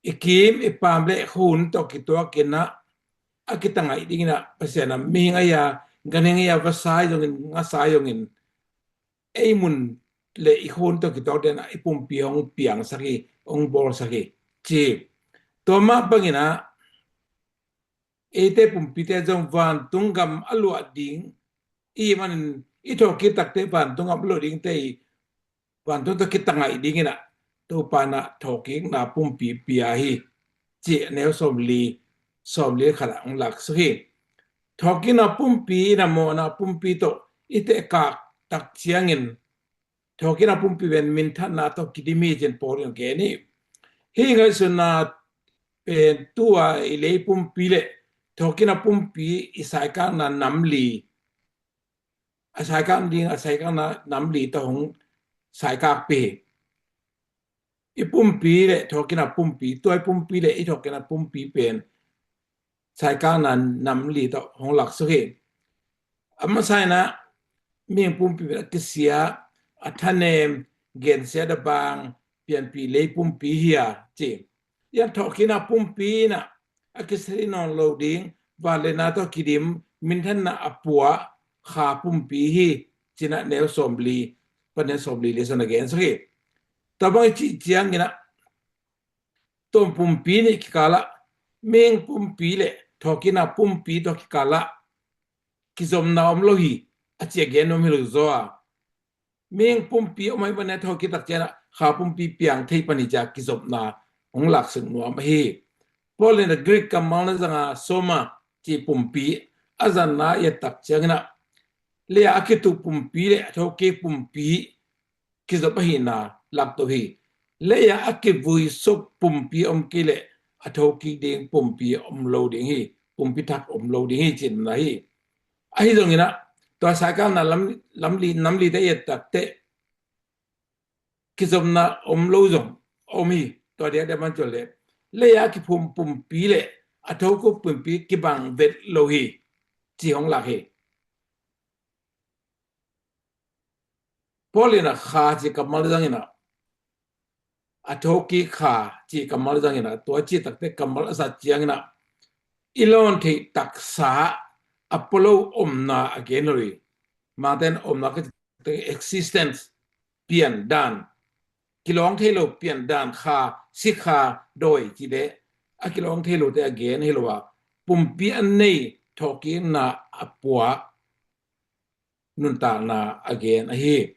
i kim i pam le hun tawh kituak inah a kitangaih ding inah Pasian a mihing a ia, ganhing a ia, vasai zongin, ngasai zongin ei mun le i hun tawh kituak ding inah i pumpi hong piangsak hi, hong bawlsak hi ci. Tua mah bang inah eite pumpite zong vantung gam a luah ding, i manin i thawhkik takte vantung gam a luah dingte i vantung tawh kitangaih ding inah Topa inah thawhkikna pumpi pia hi cih a neu sawmli, sawmli khat ah hong laksuk hi. Thawhkikna pumpi inah mawhna pumpi tawh i tehkak tak ciangin thawhkikna pumpi pen minthanna tawh kidim hi cin Paul in gen hi. Hih ngaihsutna pen tua i lei pumpi le thawhkikna pumpi i saikakna namli, a saikak ding a saikakna namli tawh hong saikakpih hi. I pumpi le thawhkikna pumpi, tua i pumpi le i thawhkikna pumpi pen saikakna namli tawh hong laksuk hi. A masa inah mihing pumpi pen a kisia, a thanem, gensiat a bang, pianpih lei pumpi hi a ci. Hih thawhkikna pumpi inah a kisia thei nawn lo ding, vangliatna tawh kidim, minthanna a puah kha pumpi hi ci inah neu sawmli, pa neu sawmli le sawm a gensak hi. Tua bang i cih ciang inah tua pumpi nih kikal ah, mihing pumpi le thawhkikna pumpi tawh kikal ah kizopna om lo hi a ci a gen nuam hi lo zaw a. Mihing pumpi om ahih manin a thawhkik tak ciang inah kha pumpi piang thei pan hi ci a kizopna hong laksuk nuam ahi hi. Paul inah Greek kammal na zanga soma cih pumpi a zanna i et tak ciang inah lei ah a kituh pumpi le a thokik pumpi kizop ahihna lak to hi. Lei ah a kivuisuk pumpi om kei leh a thokik ding pumpi om lo ding hi, pumpi thak om lo ding hi cihna hi. Ahi zongin ah tua saikakna lam, lamli, namli te i et tak teh kizopna om lo zong om hi. Tua diakdiak man cuan leh lei ah a kiphum pumpi le a thokik pumpi kibang vet lo hi ci hong lak hi. Paul inah kha cih kammal zang inah, a thokik kha cih kammal zang inah, tua cih tak teh kammal a zat ciang inah i lawn theih taksa a pua lo omna a gen lo hi. Mangten omna ka cih tak teh existence, piandan, kilawng thei lo piandan, kha, sikha, dawi cih leh a kilawng thei lo te a gen hi lo a, pumpi a nei, thawhkikna a pua nuntakna a gen ahi hi.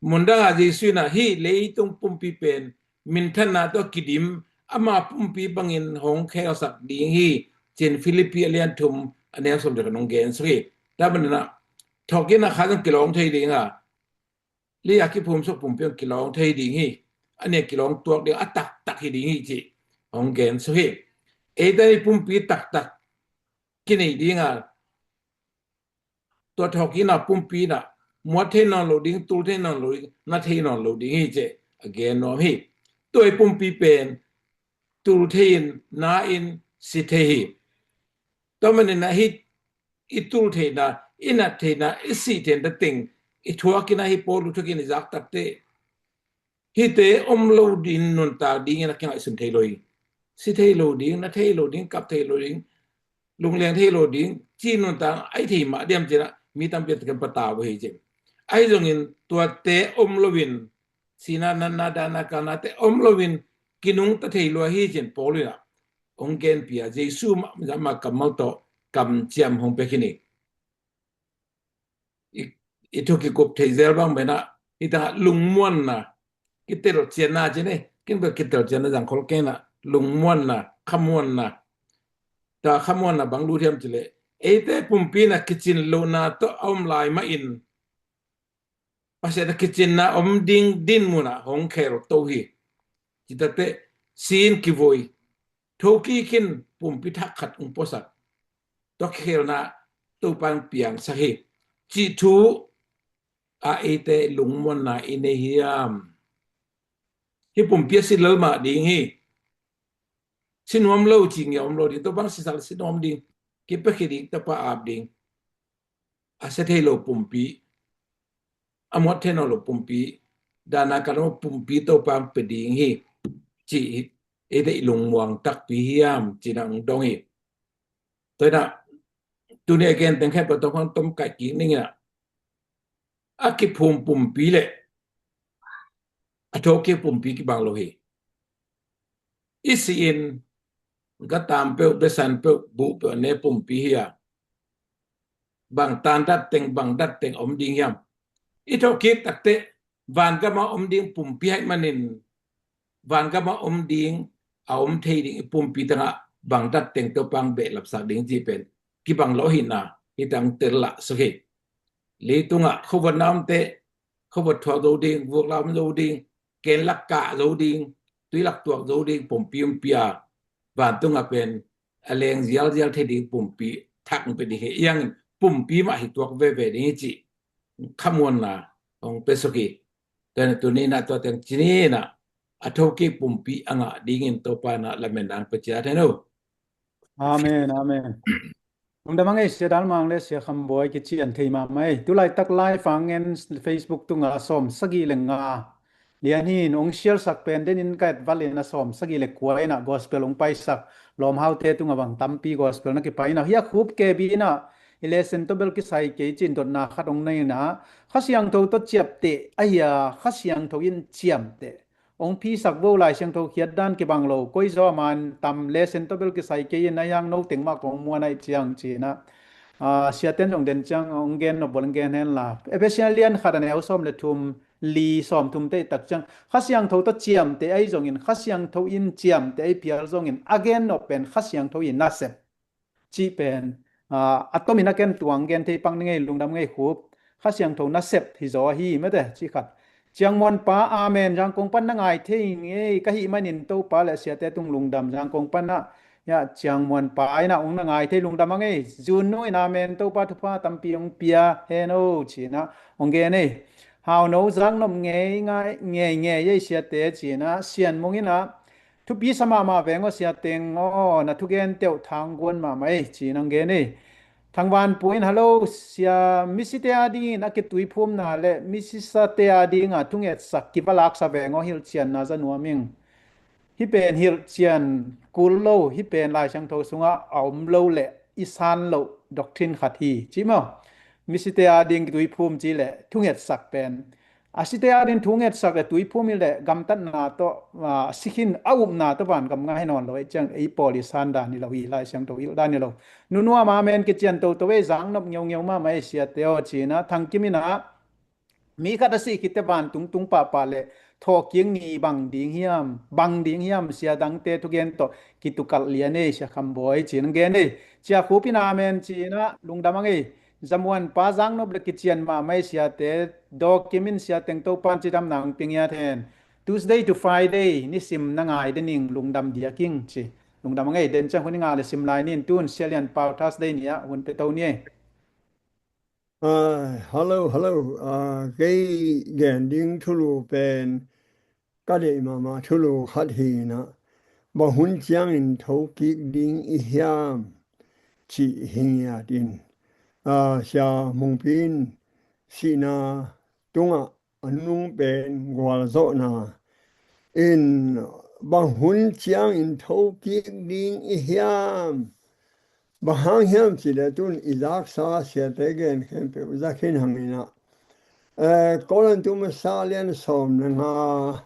Mundang ah Jesu inah hih leitung pumpi pen minthanna tawh kidim, ama pumpi bangin hong khelsak ding hi ci-in Philippi a lian thum a neu sawm le khat hong gen suk hi. Tua manin ah thawhkikna kha zong kilawng thei ding a, lei ah kiphumsuk pumpi zong kilawng thei ding hi. A nih a kilawng tuak ding a taktak hi ding hi cih hong gen suk hi. Eite i pumpi taktak kinei ding a, tua thawhkikna pumpi inah muat thei nawn lo ding, tul thei nawn lo ding, na thei nawn lo ding hi ci a gen nuam hi. Tua i pumpi pen tul thei in, na in, si thei hi. Tua manin ah hih i tul theihna, i nat theihna, i sih theihna teng i thuak inah, hih Paul thu thuak in i zak tak teh hihte om lo ding nuntak dingin a kingaihsun thei lo hi. Si thei lo ding, na thei lo ding, kap thei lo ding, lungleng thei lo ding, ci nuntak a i thei mah diam ci inah mi tampi takin patau hi ci. Ahi zongin tuate om loin, sihna, natna, dahna, kalnate om loin kinungta thei lua hi ci-in Paul inah hong genpih a, Jesu mahmah kammal tawh kamciam hong pia khin hi. I, i thu kikup thei zel bang benah, hi tangah lungmuanna, kitelcianna ci ni, kin bel kitelcianna zangkhol kenah, lungmuanna, khamuanna. Ta khamuanna bang lut hiam cileh, eite pumpi na kicin lohna tawh a om lai mahin, Pasian a kicinna om ding din munah hong khel to hi. Citateh, sin kivoi, thokik in pumpi thak khat hong puasak, tua khelna Topa in piangsak hi, cih thu a eite lungmuanna i nei hiam? Hih pumpi a si lel mah ding hi. Si nuam lo ci ngia om lo ding, tua bang sisal si nuam ding, kipiakhia ding, Topa ap ding. A sia thei lo pumpi, a muat thei nawn lo pumpi, dahna kal lo pumpi Topa in pia ding hi, ci hi. Eite i lungmuang takpi hiam, ci-in ah hong dong hi. Tua hi-in ah, tuni a gen teng khempeuh tawh hong tom kaih kik ning in ah, a kiphum pumpi le a thokik pumpi kibang lo hi. I si-in, gataam peuh, besan peuh, buh peuh a ne pumpi hi a, bang tandat teng, bang dat teng om ding hiam? I thokik takteh, vangam a om ding pumpi ahih manin, vangam a om ding, a om thei ding i pumpi tangah bang dat teng Topa in behlapsak ding cih pen kibang lo hi-in ah, hih teng tel lah suk hi. Leitungah khuavutna omteh, khuavut thuak zo ding, vukla om zo ding, kenlak kah zo ding, tuilak tuak zo ding pumpi hong pia, vantungah pen a leng zialzial thei ding pumpi thak hong pia ding hi. Hih hangin pumpi mah hi tuak veve ding hi cih khamuanna hong pia suk hi. Tua hi-in ah, tuni-in ah tua teng ci ni-in ah, a thokik pumpi a ngah dingin Topa in ah lametna hong pia ciat hen aw. Amen, amen. Lungdam a ngei, Sia Dal Mang le Sia Kham Bawi, kician thei mahmah ei. Tulaitak live a ngen Facebook tungah sawm sagih le nga lian hi-in, hong share sak pen denin ka et valh in a sawm sagih le kua in ah gospel hong paisak, lawmhaute tungah bang tampi gospel na kipai in ah, hih a Khup K B in ah i lesson tawh bel kisai kei ci-in dotna khat hong nei in ah, Kha Siangtho tawh ciapteh ahi a, Kha Siangtho in ciamteh. Hong phisak vo, Lai Siangtho khiat dan kibang lo, koi zaw a man tam, lesson tawh bel kisai kei in, ahi hang no teng mah kong muan ahih ciang ci-in ah, ah, siate in zong den ciang hong gen nop bel hong gen hen la. Efesa lian khat a neu sawm le thum, li, sawm thum te i tak ciang, Kha Siangtho tawh ciamteh ahi zongin, Kha Siangtho in ciamteh ahi phial zongin, a gen nop pen Kha Siangtho in nasep cih pen, ah, a tomin a ken tuang gen thei pang ni ngei, lungdam ngei Khup. Kha Siangtho nasep hi zaw ahi mate, cih khat. Ciangmuanpa, amen. Zangkong pan na ngai thei ngei ka hih manin Topa le siate tung lungdam. Zangkong pan ah, ya, Ciangmuanpa in ah hong na ngai thei, lungdam a ngei. Zunnu in amen, Topa thupha tampi hong pia hen aw, ci-in ah hong gen ei. Hauno, zaknop ngei, ngai, ngei, ngei ei siate, ci-in ah, Sian Mung in ah, thupi sa mahmah veng aw Sia Teng aw, na thugen teuh thangguan mahmah ei, ci-in hong gen ei. Thangvanpu in, hello, Sia, misite a dingin a kituiphumna le misisate a dinga thungetsak kiva laksa veng aw, hilhcianna za nuam ing. Hih pen hilhcian kul lo, hih pen Lai Siangtho sungah a om lo le i san loh doctrine khat hi, ci maw? Misite a ding kituiphum ci le thungetsak pen, a site a ding thungetsak le tuiphum hi le gamtatna tawh, ah, si khin a upna tawh vangam ngah hi nawn lo, ei ciang ei pawl i san dan hi lo hi, Lai Siangtho hilh dan hi lo. Nunuam, amen, kician toto ei, zaknop ngeungeu mahmah ei siate aw, ci-in ah. Thang Kim in ah, mi khat a sih khit teh vantung tung pahpah le thawhkik ni bang ding hiam, bang ding hiam, sia dangte thugen tawh kitukalh lian ei, Sia Kham Bawi, ci-in hong gen ei. Sia Khup in amen, ci-in ah, lungdam a ngei. Zamuanpa, zaknop le kician mahmah ei siate, Daw Kim in, Sia Teng, Topa in cidamna hong pia ngiat hen. Tuesday to Friday nisim na ngai den ing, lungdam diak ing, ci. Lungdam a ngei, den ciang hun i ngah le sim lai ni in, tun Sia Lian Pau Thursday ni-ah hun pia to ni ei. Ah, hello, hello. Ah, kei gen ding thulu pen ka deih mahmah thulu khat hi-in ah, bang hun ciangin thokik ding i hiam, cih hi ngiat in. Ah, Sia Mungpi in sihna tungah a nunung pen gualzawhna in, bang hun ciangin thokik ding i hiam? Bang hang hiam cih leh tun i zaksa siate gen khempeuh za khin hangin ah, eh, Korin tu masa lian sawm le nga,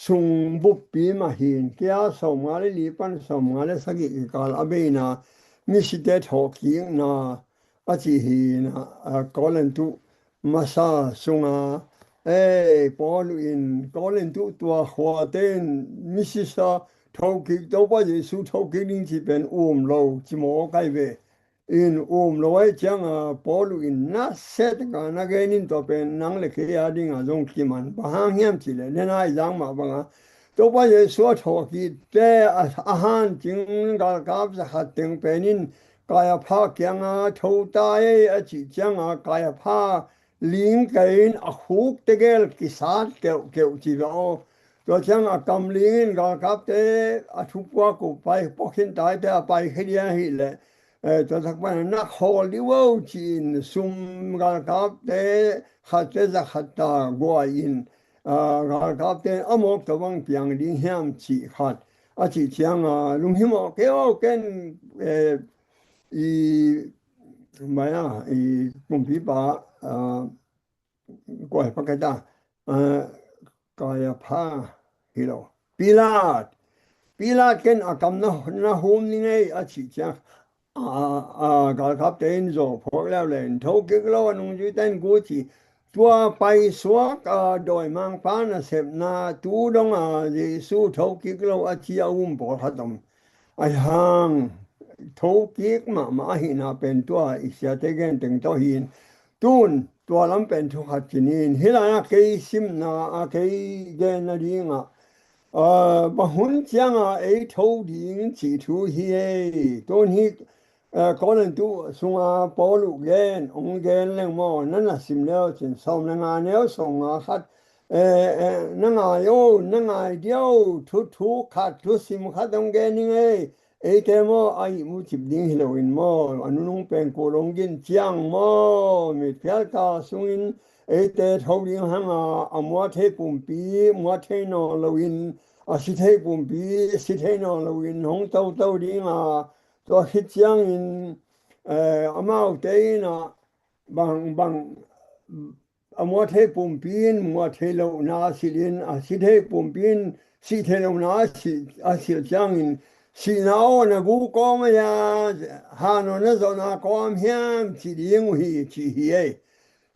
sung buppi mah hi in, kia sawmnga le li pan sawmnga le sagih kikal a beina misite thawhkikna a cih hi in, a, Korintu masa sunga, ei, Paulu in Korintu tua khuate in misisa thokik, Topa Jesu thokik ding cih pen um lo ci mawk ai ve. In um lo ai cianga Paulu in nasia taka na gen in tua pen nang le kei a dinga zong kiman. Bang hang hiam cih leh, nena i zang mah banga Topa Jesu a thawhkikte a, a hancing galkap zakhat teng pen in Kaiapha kianga tho ta ei a cih cianga Kaiapha ling kei in a khuk tegel kisat keuhkeuh ci ve aw. Tua ciang a kam ling in galkapte a thupuak uh pai, puak khin taite a paikhia dia hi leh, eh, tua tak pan a nak hawl dih uh ci-in sum galkapte khatte zakhat ta guai in, ah, galkapte a mawk tua bang piang ding hiam cih khat a cih cianga lunghimawh kei aw ken, eh, i mai a i kumpipa, ah, kua hi paketa, ah, Kaiapha hi lo. Pilat, Pilat ken a kam na, na hum ni ngei a cih ciang, a, a, galkapte in zaw phuak leuleu in thokik lo a nungzuite in gu ci. Tua paisuak a dawimangpa nasepna tu donga Jesu thokik lo a ci a um pawlkhat om. Ahi hang thokik mahmah ahihna pen tua i siate gen teng tawh hi in, tun tua lam pen thu khat ci ni in, hih lai-ah kei simna a kei gen nadingah, ah, bang hun cianga ei tho ding cih thu hi ei. Tun hih, eh, Korintu sunga Paulu gen, hong gen leng maw, na na sim leu cin sawm le nga neu sawm nga khat, eh, eh, na ngai o, na ngai dia o, thu, thu khat, thu sim khat hong gen ning ei. Eite maw, a ihmu cip ding hi loin maw, a nunung pengkul hong gin ciang maw, mitphial kal sungin eite tho ding hanga, a muat thei pumpi muat thei nawn loin, a si thei pumpi si thei nawn loin hong toto dinga, tua khit ciangin, eh, amaute in ah bang, bang, a muat thei pumpi in muat thei lohna silh in, a si thei pumpi in si thei lohna a silh, a silh ciangin, sihna aw na gu kawm a hia, han aw na zawhna kawm hiam ci ding uh hi, ci hi ei.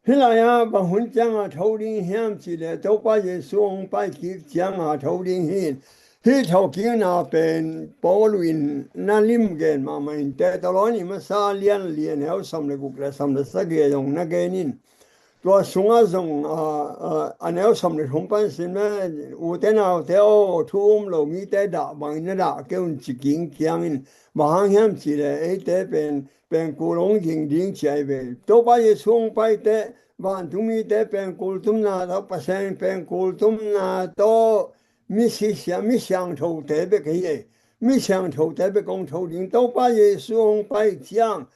Hih lai-ah bang hun cianga tho ding hiam cih leh Topa Jesu hong paikik cianga tho ding hi. Hih thawhkikna pen Paulu in na lim gen mahmah in, Thesalonika masa lian li a neu sawm le guk le sawm le sagih zong na gen in. Tua sungah zong, a, a, a neu sawm le thum pan sim le, ute naute aw, thu um lo mite dah bangin na dah kei un ci kik ciangin, bang hang hiam cih leh eite pen pengkul hong ging ding ci ai ve. Topa Jesu hong pai teh, vantungmite pengkul tumna tawh, Pasian pengkul tumna tawh, mi sisia, mi siangthote bek hi ei. Mi siangthote bek hong tho ding. Topa Jesu hong pai ciang,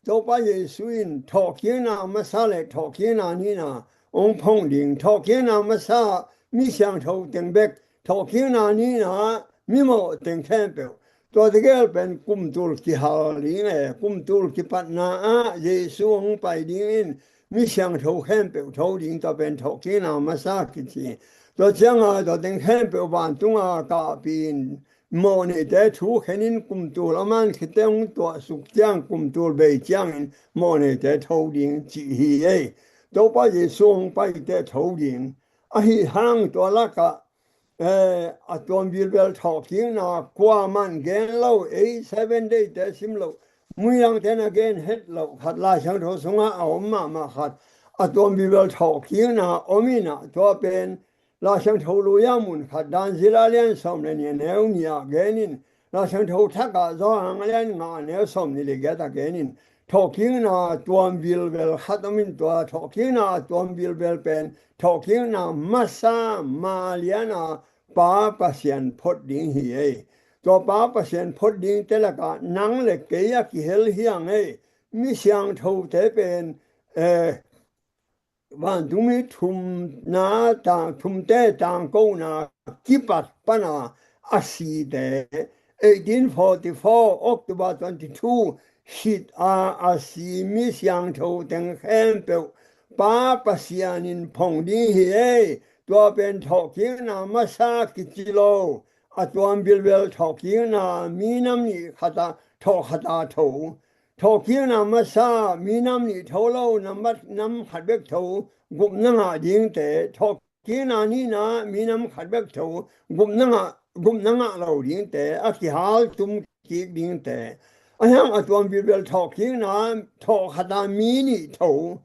Topa Jesu in thawhkikna masa le thawhkikna nihna hong phong ding. Thawhkikna masa mi siangtho teng bek, thawhkikna nihna mimawh teng khempeuh. Tua tegel pen kumtul kihal ding e, kumtul kipatna ah Jesu hong pai dingin mi siangtho khempeuh tho ding, tua pen thawhkikna masa kici. Tua cianga tua teng khempeuh vantunga kahpih in, mawhneite thu khenin kumtul a man khite hong tuahsuk ciang kumtul bei ciangin mawhneite tho ding cih hi ei. Topa Jesu hong paite tho ding. Ahi hang tua lakah, eh, a tuam vilvel thawhkikna kuaman gen lo, ei Seven Day te sim lo, muidangte na gen het lo khat, Lai Siangtho sungah a om mahmah khat, a tuam vilvel thawhkikna om inah, tua pen Lai Siangtho lui-ah mun khat, Dan zila lian sawm le nih a neu nih ah gen in, Lai Siangtho thakah Johan a lian nga a neu sawm nih le giat ah gen in, thawhkikna tuam vilvel khat om in, tua thawhkikna tuam vilvel pen thawhkikna masa maliana Pa Pasian phot ding hi ei. Tua Pa Pasian phot dingte lakah nang le kei a kihel hi ang ei. Mi siangthote pen, eh, vantungmi thumna tang, thumte tangkona kipat pana a site, eighteen forty-four October twenty-two khit a a si mi siangtho teng khempeuh Pa Pasian in phong ding hi ei. tua pen thawhkikna masa kici lo, a tuam bilbel thawhkikna minam nih khat ah thawh khat ah tho. Thawhkikna masa minam nih tho lo, nam, nam khat bek tho, gupna ngah dingte, thawhkikna nihna minam khat bek tho, gupna ngah, gupna ngah lo dingte a kihal tum kik dingte. Ahi hang a tuam bilbel thawhkikna thawh khat ah mi nih tho,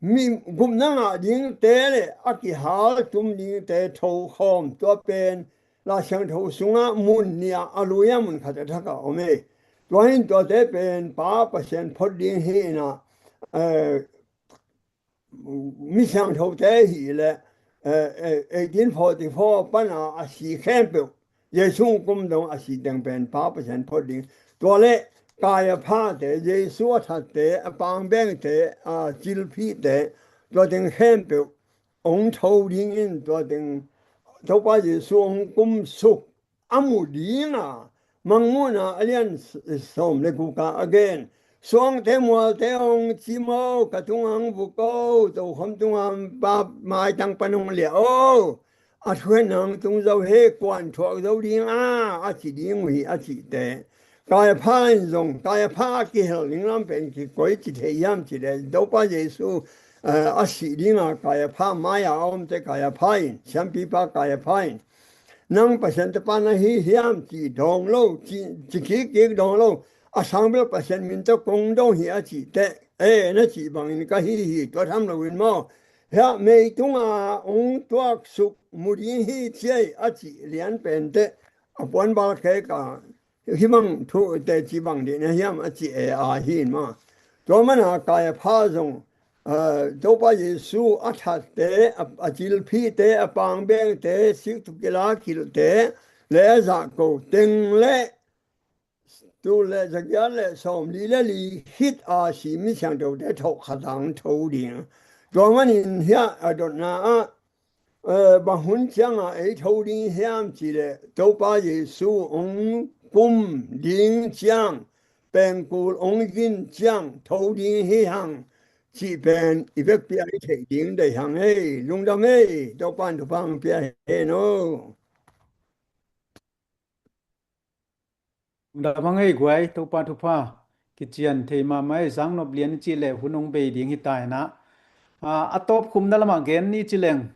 mi gupna ngah dingte le a kihal tum dingte tho khawm, tua pen Lai Siangtho sungah mun nih ah a lui ah mun khat a thak ah om e. Tua hi in tuate pen Pa Pasian phot ding hi in ah, eh, mi siangthote hi leh, eh, eh, eighteen forty-four pan a a si khempeuh, Jesu hong kum dong a si teng pen Pa Pasian phot ding. Tua le Kaiapha te, Jesu a thatte, a pangbengte, a cilphite, tua teng khempeuh hong tho ding in, tua teng Topa Jesu hong kum suk a mu ding a, Mangmuhna a lian s-, sawm le guk ah a gen. Suangte mualte hong cim o, ka tungah hong vuk o, tokhom tungah pa maitang pan hong liah o, a thuhilhna hong tung zo hi, kuan thuak zo ding a, a ci ding uh hi a cihte. Kaiapha in zong, Kaiapha a kihel ding lam pen kikoi ci thei hiam cih leh, Topa Jesu, eh, a sih ding a Kaiapha mai-a a omte Kaiapha in, siampipa Kaiapha in, nang Pasian tapa na hi hiam ci dawng lo, ci, ci kikkik dawng lo, a sang bel Pasian min tawh kong dawng hi a cih teh, e, na cih bangin ka hi hi, tua tham loin maw, hiah meitung a hong tuaksuk mu ding hi ciai a cih lian pen teh, a puanbal kek a, hih bang thu teci bang dih na hiam a ci e a hi in maw. Tua mana Kaiapha zong, ah, Topa Jesu a thatte, a, a cilphite, a pangbengte, siktuk kila kilhte, le a zahko teng le tul le zagiat le sawmli le li khit a si mi siangthote thawh khat ah hong tho ding. Tua manin hiah a dotna ah, eh, bang hun ciangah ei tho ding hiam cih leh Topa Jesu hong kum ding ciang, pengkul hong zin ciang tho ding hi hang cih pen i vekpi a i theih ding deih hang ei. Lungdam ei, Topa in thupha hong pia hen o. Lungdam hang ei guai, Topa thupha kician thei mahmah ei. Zangnop lian i cih leh hun hong bei ding hi ta in ah. Ah, a tawp khumna lamah gen ni ci leng,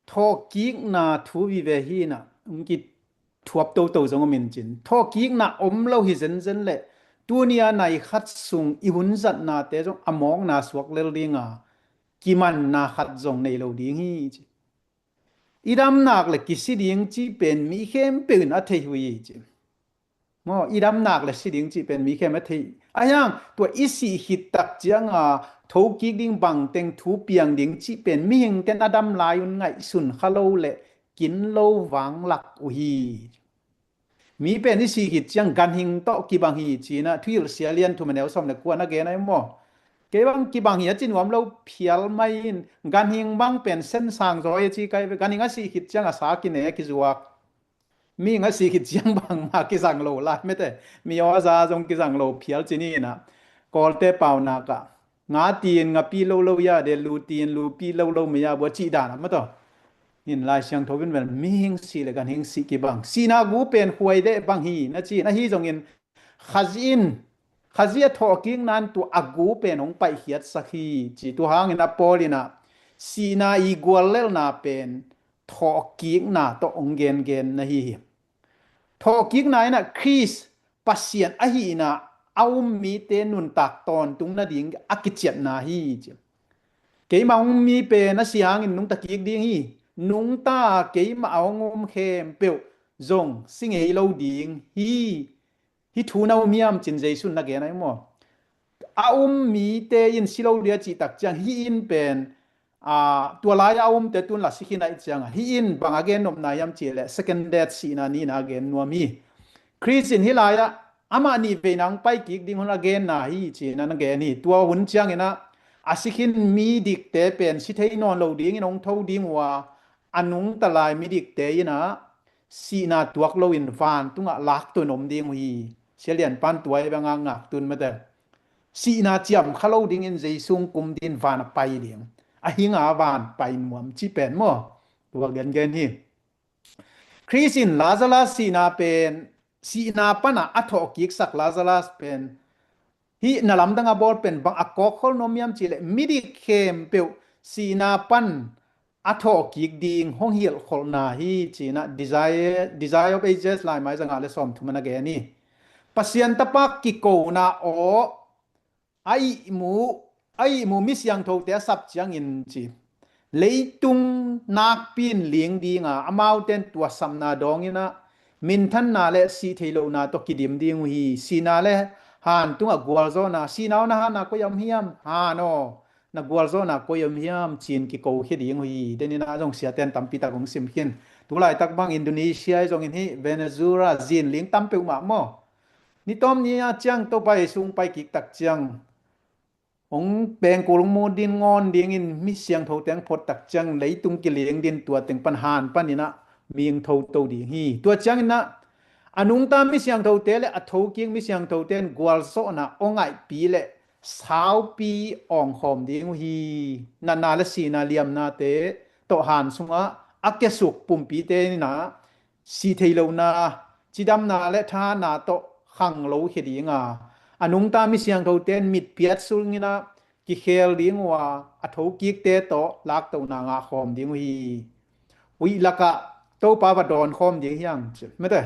thawhkikna thu vive hi in ah, hong kithuap toto zong om in cin. Thawhkikna om lo hi zenzen leh tuni a nai khat sung i hun zatnate zong a mawkna suak lel ding a, kimanna khat zong nei lo ding hi ci. I damnak le kisi ding cih pen mi khempeuh in a thei uh hi ci. Maw, i damnak le si ding cih pen mi khempeuh a thei. Ahi hang tua i sih khit tak ciang a thokik ding, bangteng thu piang ding cih pen mihingte'n a dam lai un ngaihsun kha lo le kin lo vanglak uh hi. Mi pen i sih khit ciang ganhing tawh kibang hi ci in ah Thuhilhsia lian thum a neu sawm le kua na gen ahi maw. Kei bang kibang hi a ci nuam lo phial mai in, ganhing bang pen sen sang zaw hi a ci kai ve. Ganhing a sih khit ciang a sa kine, kizuak. Mihing a sih khit ciang bangmah kizang lo lai mate. Mi aw a za zong kizang lo phial ci ni in ah. Kawlte paunak ah, nga tin ngapi lo lo ya de, lu tin lupi lo lo maya bua cih dan a maw taw. In Lai Siangtho in bel mihing sih le ganhing sih kibang. Sihna gu pen huai deh bang hi na ci in, ahi zongin Khazih in, Khazih a thawhkikna in tua a gu pen hong paihkhiatsak hi ci. Tua hangin a Paul in ah sihna i guallelhna pen thawhkikna tawh hong gengen na hi hi. Thawhkikna in ah Khrist Pasian ahihna a um mite nuntak tawntung nading a kiciatna hi ci. Keimah hong um mi pen a si hangin nungta kik ding hi. Nungta keimah a hong um khempeuh zong si ngei lo ding hi. Hih thu na um hiam cin Jesu in na gen ahi maw. A um mite in si lo ding a cih tak ciang hih in pen, a, tua lai-a a umte tun la si khin ahih ciangin hih in bang a gen nopna hiam cih leh second death, sihna nihna a gen nuam hi. Khrist in hih lai-ah amah nih veina hong pai kik ding hun a genna hi ci in na gen hi. Tua hun ciangin ah a si khin mi dikte pen si thei nawn lo dingin hong tho ding uh a, a nungta lai mi dikte in ah sihna tuak loin vantungah laktuin om ding uh hi. Sia Lian pan tua i bang a ngak tun mate. Sihna ciam kha lo dingin Jesu hong kum dingin van a pai ding. A hing a van pai nuam cih pen maw. Tua gengen hi. Khrist in Lazarus sihna pen, sihna pana a thawhkiksak Lazarus pen, hih na lamdang a bawl pen bang a kawkkhol nuam hiam cihleh midik khempeuh sihna pan a thawhkik ding hong hilhkholhna hi cinah Desire, Desire of Ages laimai zangah le sawmthum a na gen hi. Pasian tapa kikona aw a ihmu, a ihmu mi siangthote a sap ciangin ci, leitung nakpi in ling dinga amaute'n tua sapna dawnginah minthanna le sih thei lohna tawh kidim ding uh hi. Sihna le han tungah gualzawhna, sihna uh na hanna koi a om hiam? Han aw, na gualzawhna koi a om hiam? Ci-in kikokhia ding uh hi. Deninah zong siate'n tampitak hong sim khin. Tulaitak bang Indonesia i zongin hih Venezuela zinling tam peuhmah maw? Ni tawm ni a ciang Topa Jesu hong pai kiktak ciang hong pengkul hong mu din ngawn dingin mi siangthote hong phottak ciang leitung kiling din tua teng pan han paninah ming thoto ding hi. Tua cianginah a nungta mi siangthote le a thokik mi siangthote in gualzawhna aw ngaihpi le saupi awngkhawm ding uh hi. Natna le sihna liamnate tawh han sungah a kiasuk pumpite inah sih thei lohna, cidamna le thahatna tawh khang lo khia dinga a nungta mi siangthote in mitpiat sunginah kikhel ding uh a, a thokikte tawh laktohna ngahkhawm ding uh hi. Huih lakah Topa va dawnkhawm ding hiang ci mete.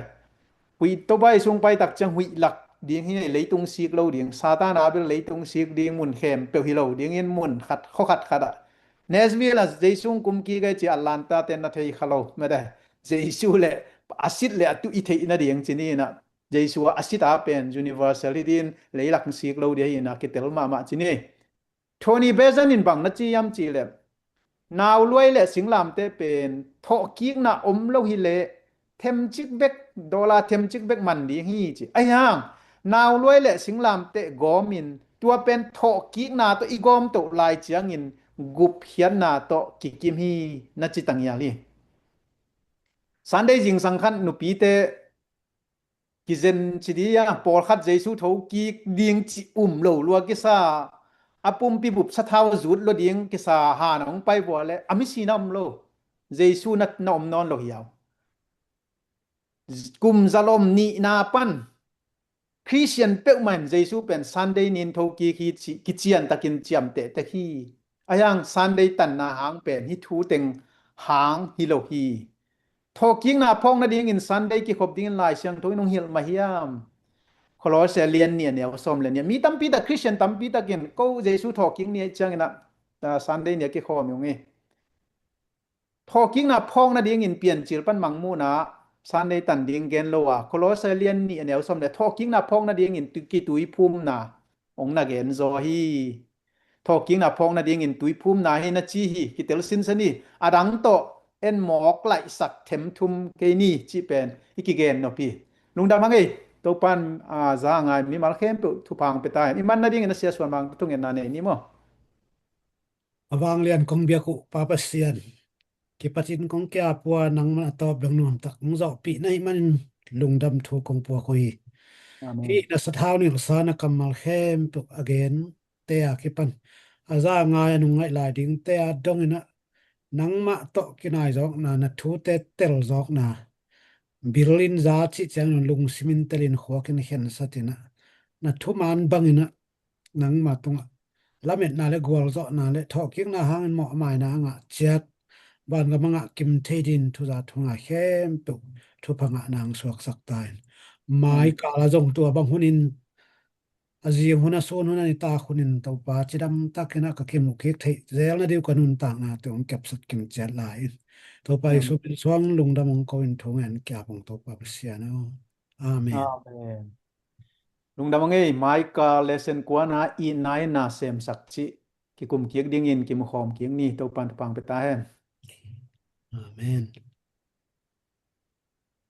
Huih Topa i sung paitak ciang huih lak ding hi, leitung sik lo ding. Satan a bel leitung sik ding mun khempeuh hi lo dingin mun khat khuakhat khatah Nashville ah Jesu hong kumkik ei ci Atlanta te'n na thei kha lo mete. Jesu le a sit le a tuh i theih nading ci ni inah Jesu a sit a pen universal hi din leilak sik lo ding hi inah kitel mahmah ci ni. Tony Bezan in bang na ci hiam cihleh nauluai le singlamteh pen thawhkikna om lo hileh themcik bek, dollar themcik bek man ding hi ci. Ahi hang nauluai le singlamteh gawmin tua pen thawhkikna tawh i gawmtoh lai ciangin gupkhiatna tawh kikim hi na ci tangial hi. Sunday zingsang khat nupite kizen ci dih a, pawlkhat Jesu thokik ding ci um lo lua kisa, a pumpi bup sathau zut lo ding kisa han a hong pai vua le a misina om lo. Jesu na, na om nawn lo hiau. Kum zalom nihna pan Khristian peuhmah in Jesu pen Sunday nin thokik hi ci, kiciantakin ciamteh tek hi. Ahi hang Sunday tanna hang pen hih thu teng hang hi lo hi. Thawhkikna phawk nadingin Sunday kikhop dingin Lai Siangtho in hong hilh mah hiam? Kolose lian nih a neu sawm le nih. Mi tampi tak, Khristian tampi takin ko Jesu thawhkik ni ciangin ah, ah, Sunday ni a kikhawm hi ung hi. Thawhkikna phawk nadingin Piancil pan Mangmuhna Sunday tan ding gen lo a, Kolose lian nih a neu sawm le thawhkikna phawk nadingin tu-, kituiphumna hong na gen zaw hi. Thawhkikna phawk nadingin tuiphumna hi na ci hi, kitel sinsen hi. A dang tawh en mawk laihsak themthum kei ni cih pen i kigen nop hi. Lungdam hang ei, Topan, a, za a ngai mimal khempeuh thupha hong pia ta hen. I man nadingin a siasuan mang thungetna nei ni maw? A vanglian kong biak uh Pa Pasian, kipatin kong kiap uh a, nangman a tawp dong nuamtak hong zawhpih na hih manin lungdam thu kong puak uh hi. Amen. Hih na sathau nilhsa na kammal khempeuh a gen te a kipan a za a ngai a nungngaih lai ding te a dongin ah nangmah tawh kinaizawkna, na thute telzawkna, bil in za cih ciangin lungsim in telin khuakin khensatin ah na thuman bangin ah nangma tungah lametna le gualzawhna le thawhkikna hangin mawhmaina a ngah ciat, vangam a ngah kim thei din thuza thungai khempeuh thupha ngah nang suaksak ta in. Mai kal a zong tua bang hunin a zing hun a sun hun a nitak hunin Topa cidamtakin ah ka kimuh kik theih zel nading uh ka nuntakna te hong kepsak kim ciat lai in. Topa Jesu min suang lungdam hong ko in thu ngen kiap ung Topa Pasian aw. Amen. Amen. Lungdam a ngei, mai kal lesson kuana i nai na semsak cih kikum kik dingin kimukhawm kik ni, Topan thupha pia ta hen. Amen.